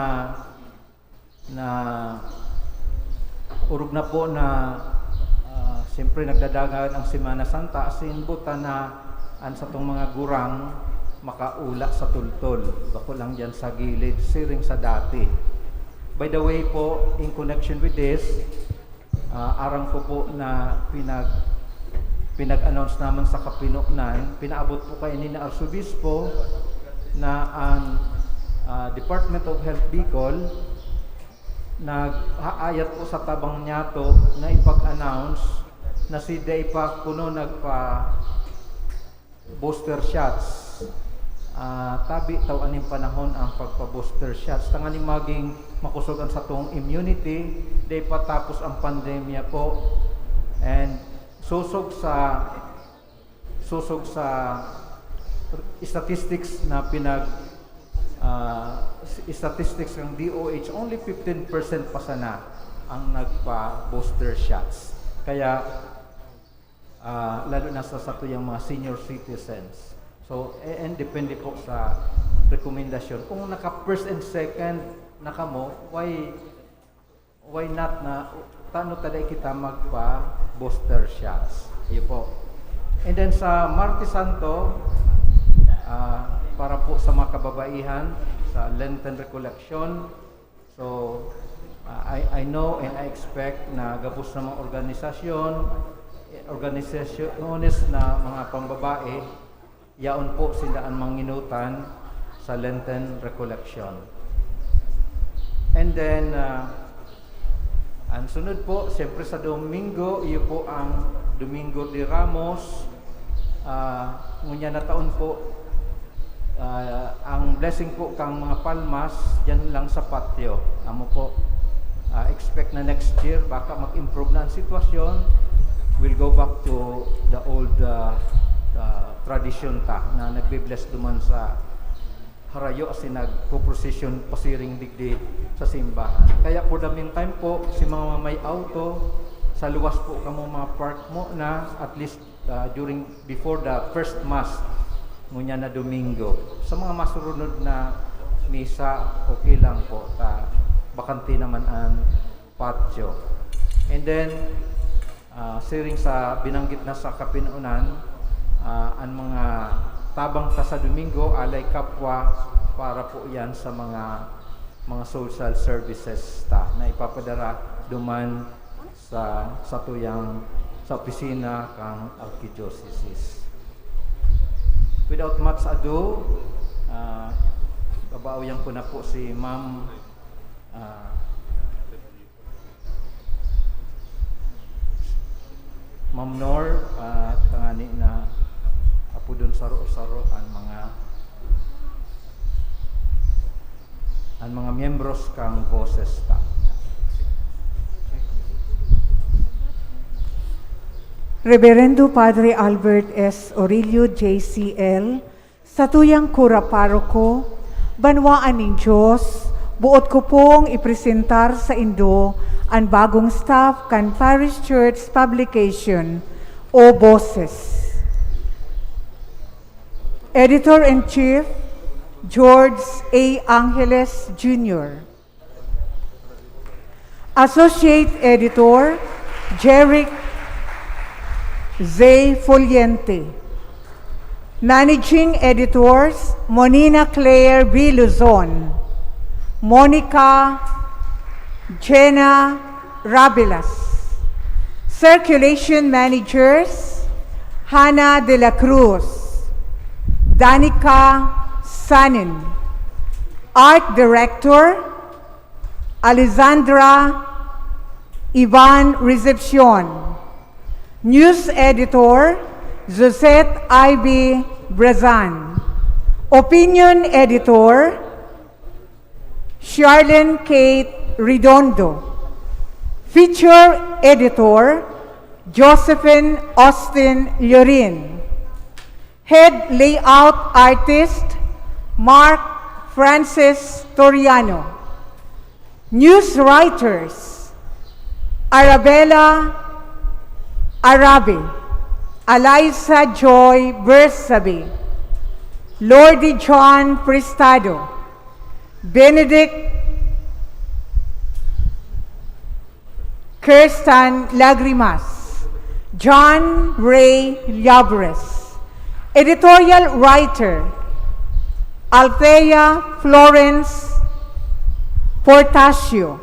na orog na po na, ah, siyempre, nagdadangog an Semana Santa, asin buta na an satong mga gurang makaula sa tultol. Bako lang diyan sa gilid, siring sa dati. By the way po, in connection with this, ah, aram ko po na pinag-, pinag-announce naman sa kapinonan, pinaabot po kaini ni Arsobispo na ang, ah, Department of Health Bicol naghaayat po sa tabang niyato na ipag-announce na si dai pa kuno nagpa-booster shots. Ah, tabi taw aning panahon ang pagpa-booster shots, tanganing maging makosog an satong immunity, dai pa tapos ang pandemya po. And sosog sa sosog sa statistics na pinag-, ah, statistics ng D O H, only fifteen percent pa sana ang nagpa-booster shots. Kaya, ah, lalo na sa satuyang mga senior citizens. So, eh, and depende po sa rekomendasyon. Kung naka first and second na kamo, why Why not na, tano ta dai kita magpa-booster shots? Iyo po. And then sa Martes Santo, ah, para po sa mga kababaihan, sa Lenten Recollection, so, ah, I, I know and I expect na gabos na mga organisasyon, eh, organisasyones na mga pambabae, yaon po sinda an manginutan sa Lenten Recollection. And then, ah, ang sunod po, siyempre sa Domingo, iyo po ang Domingo de Ramos. Ah, ngunyan na taon po, ah, ang blessing po kang mga palmas, diyan lang sa patio. Amo po, ah, expect na next year, baka mag-improve na ang sitwasyon. We'll go back to the old, ah, ah, tradisyon ta na nagbe-bless duman sa harayo asin nagpoprosesyon pasiring digdi sa simbahan. Kaya for the meantime po, si mga may auto, sa luwas po kamo ma-park muna, at least, ah, during, before the first Mass, ngunyan na Domingo. Sa mga masurunod na misa, okay lang po, ta bakante naman ang patio. And then, ah, siring sa binanggit na sa kapinonan, ah, an mga tabang ta sa Domingo, alay kapwa, para po yan sa mga, mga social services ta na ipapadara duman sa, satuyang, sa opisina kan Archdiocese. Without much ado, ah, babaoyan ko na po si Ma'am, ah, Ma'am Nor, ah, tangani na apodon saro-saro an mga, an mga miyembros kan Voces ta. Reverendo Padre Albert S. Orillo, J C L, satuyang kura paroko, banwaan nin Diyos, boot ko pong ipresentar saindo an bagong staff kan Parish Church Publication o Boses. Editor-in-Chief, George A. Angeles Junior Associate Editor, Jeric Z. Fullente. Managing Editors, Monina Claire B. Luzon, Monica Jenna Rabilas. Circulation Managers, Hannah De La Cruz, Danica Sanin. Art Director, Alexandra Ivan Recepcion. News Editor, Josette Ivy Brazan. Opinion Editor, Charlene Kate Redondo. Feature Editor, Josephine Austin Llorin. Head Layout Artist, Mark Francis Toriano. News Writers, Arabella Arabe, Eliza Joy Bersabe, Lordy John Prestado, Benedict Kirstan Lagrimas, John Ray Llabres. Editorial Writer, Althea Florence Portacio.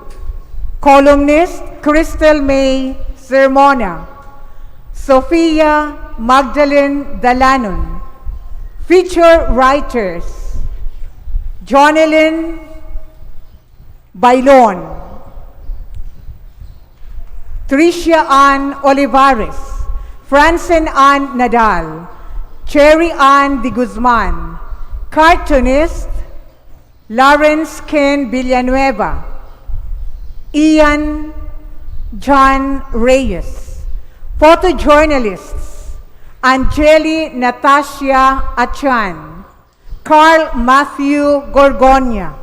Columnist, Crystal May Sermona. Sofia Magdalene Dalanon. Feature Writers, Jonelyn Bailon, Tricia Ann Olivares, Francine Ann Nadal, Cherry Ann de Guzman, cartoonist, Lawrence Ken Villanueva, Ian John Reyes, photojournalists, Angeli Natasha Achan, Carl Matthew Gorgonia,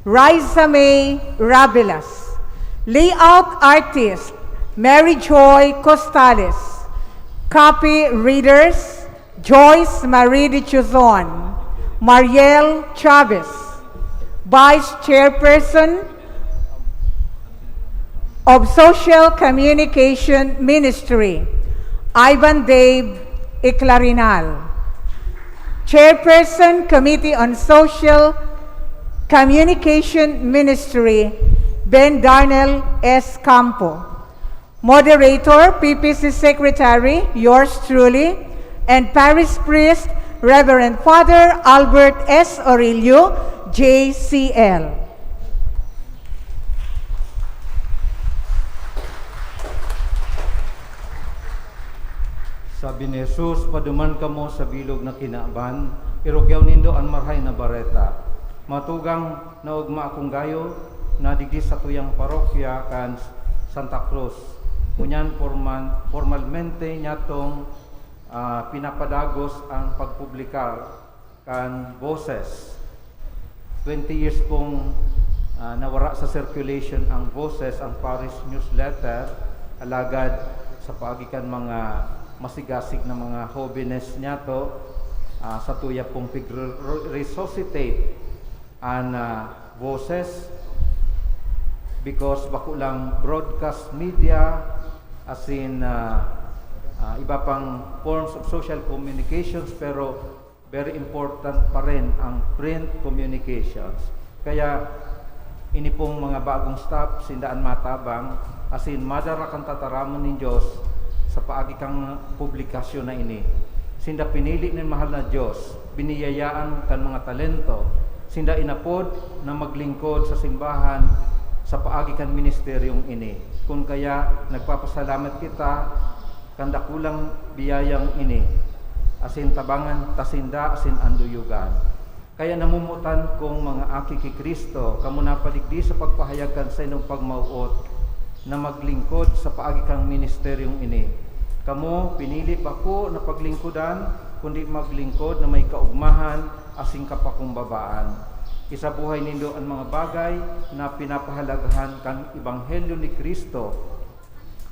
Raisa May Rabilas, layout artist Mary Joy Costales, copy readers Joyce Marie de Chuzon, Mariel Chavez, Vice Chairperson of Social Communication Ministry, Ivan Dave Iclarinal. Chairperson, Committee on Social Communication Ministry, Ben Darnell S. Campo. Moderator, P P C Secretary, yours truly, and Parish Priest, Reverend Father Albert S. Orillo, J C L. Sabi ni Jesus, "Paduman kamo sa bilog na kinaban, irukyaw nindo an Marahay na Bareta." Mga tugang, naogma akong gayo na digdi satuyang parokya kan Santa Cruz. Ngunyan, porman-, pormalmente nyatong, ah, pinapadagos ang pagpublikar kan Voces. Twenty years pong, ah, nawara sa circulation ang Voces, ang parish newsletter, alagad sa paagi kan mga masigasig na mga hobenes niyato, ah, satuya pong pig-re-, resuscitate an, ah, Voces. because bako lang broadcast media, as in, ah, ah, iba pang forms of social communications, pero very important pa rin ang print communications. Kaya ini pong mga bagong staff, sinda an matabang, asin madara kan tataramon nin Dios sa paagi kan publikasyon na ini. Sinda pinili nin mahal na Dios, biniyayaan kan mga talento, sinda inapod na maglingkod sa simbahan sa paagi kan ministeryong ini. Kun kaya, nagpapasalamat kita kan dakulang biyayang ini, asin tabangan ta sinda asin an duyogan. Kaya namomotan kong mga aki ki Cristo, kamo napadigdi sa pagpahayag kan saindong pagmawot na maglingkod sa paagi kan ministeryong ini. Kamo, pinili bako na paglingkodan, kundi maglingkod na may kaogmahan asin kapakumbabaan. Isabuhay nindo an mga bagay na pinapahalagahan kan Ebanghelyo ni Cristo,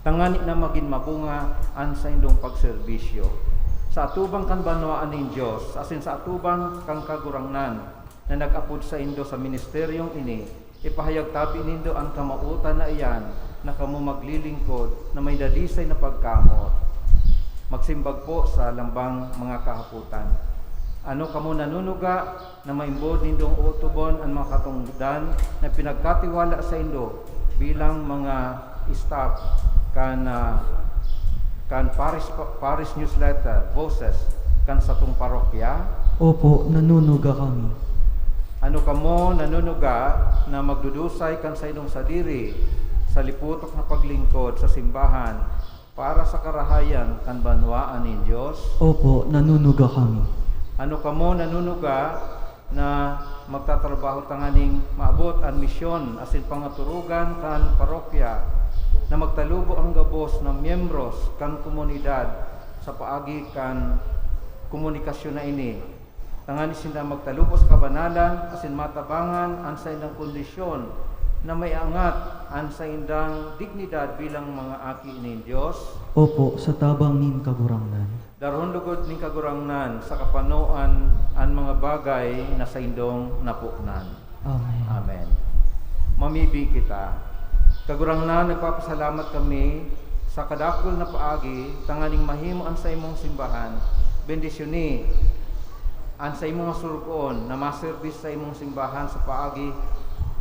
tangani na magin mabunga an saindong pagserbisyo. Sa atubang kan banwaan nin Dios, asin sa atubang kan Kagurangnan na nag-apod saindo sa ministeryong ini, ipahayag tabi nindo an kamawotan na iyan na kamo maglilingkod na may dalisay na pagkamoot. Magsimbag po sa lambang mga kahapotan. Ano kamo nanunuga na maimbod nindong otobon an mga katongdan na pinagkatiwala saindo bilang mga staff kan, ah, kan parish, parish newsletter, Voces, kan satong parokya? Opo, nanunuga kami. Ano kamo nanunuga na magdudusay kan saindong sadiri sa liputok na paglingkod sa simbahan para sa karahayan kan banwaan nin Dios? Opo, nanunuga kami. Ano kamo nanunuga na magtatrabaho tanganing maabot an misyon asin pangaturugan kan parokya na magtalubo an gabos na miyembros kan komunidad sa paagi kan komunikasyon na ini, tanganing sinda magtalubo sa kabanalan asin matabangan an saindang kondisyon na maiangat an saindang dignidad bilang mga aki nin Dios? Opo, sa tabang nin Kagurangnan. Darahon lugod nin Kagurangnan sa kapanoan an mga bagay na saindong napuknan. Amen. Amen. Mamibi kita. Kagurangnan, nagpapasalamat kami sa kadakul na paagi tanganing mahimo an saimong simbahan. Bendisyoni an saimong mga sorogoon na maserbis sa imong simbahan sa paagi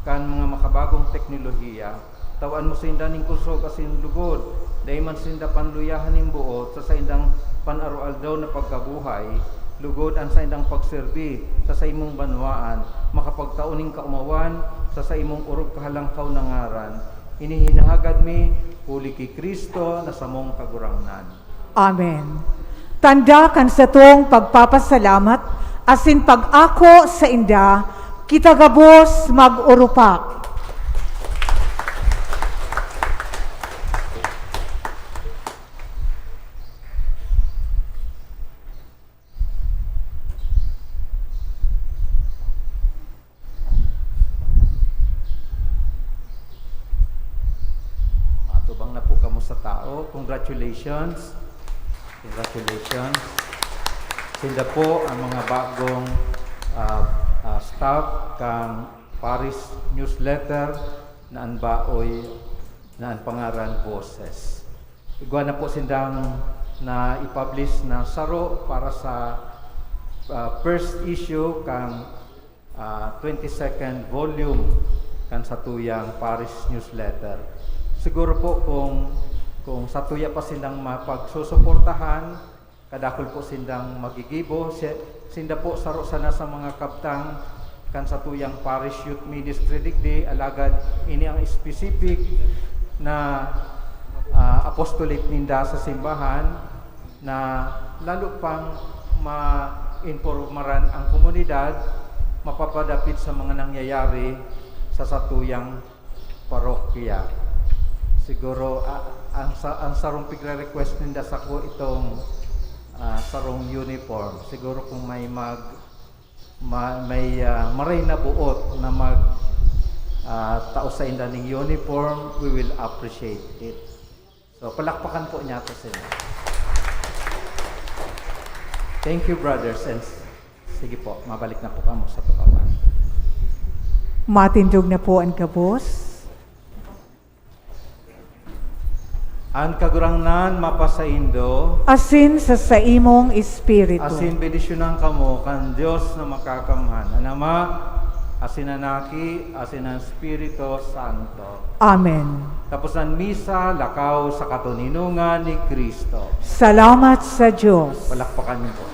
kan mga makabagong teknolohiya. Tawan mo sinda nin kusog asin lugod, dai man sinda panluyahan nin boot sa saindang pan-aroaldaw na pagkabuhay, lugod an saindang pagserbi sa saimong banwaan, makapagtao nin kaomawan sa saimong orog kahalangkaw na ngaran. Ini hinahagad mi huli ki Cristo na samong Kagurangnan. Amen. Tanda kan satong pagpapasalamat asin pag-ako sainda, kita gabos mag-urupak. Matubang na po kamo sa tao. Congratulations. Congratulations. Sinda po ang mga bagong, ah, ah, staff kan Parish Newsletter na an baoy na an pangaran Voces. Igwa na po sindang na-i-publish na saro para sa, ah, first issue kan ah, twenty-second volume kan satuyang Parish Newsletter. Siguro po kung, kung satuya pa silang mapagsusuportahan, kadakul po sindang magigibo. Si-, sinda po saro sana sa mga kabtang kan satuyang Parish Youth Ministry digdi, alagad ini ang specific na, ah, apostolate ninda sa simbahan. Na lalo pang mainpormaran ang komunidad mapapadapit sa mga nangyayari sa satuyang parokya. Siguro, ah, ang sa-, ang sarong pigre-request ninda sako itong, ah, sarong uniform. Siguro kung may mag-, ma-, may, ah, maray na buot na mag, ah, tao sainda ning uniform, we will appreciate it. So, palakpakan po niyato sila. Thank you, brothers and s-, sige po, mabalik na po kamo sa tukawan. Matindog na po an gabos. An Kagurangnan mapasaindo. Asin sa saimong espiritu. Asin bendisyonan kamo kan Dios na Makakamhan, an Ama, asin an Aki, asin an Espiritu Santo. Amen. Tapos an misa, lakaw sa katoninongan ni Cristo. Salamat sa Dios. Palakpakan niyo po.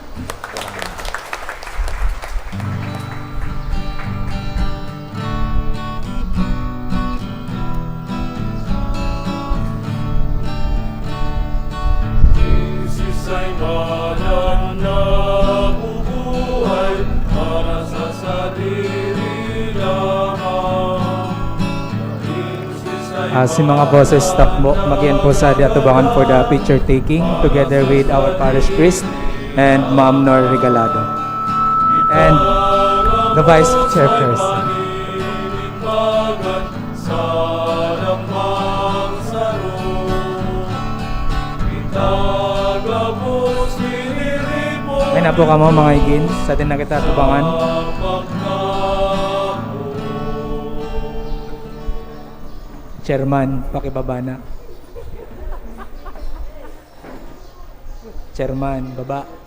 Siisay man an nabubuhay para sa sadiri lamang. Ah, si mga boses takbo, mag-iyan po sa di atubangan for the picture taking together with our parish priest and Ma'am Nor Regalado and the vice chairperson. May na po kamo, mga igin, sa din na kita tubangan. Chairman, pakibaba na. Chairman, baba.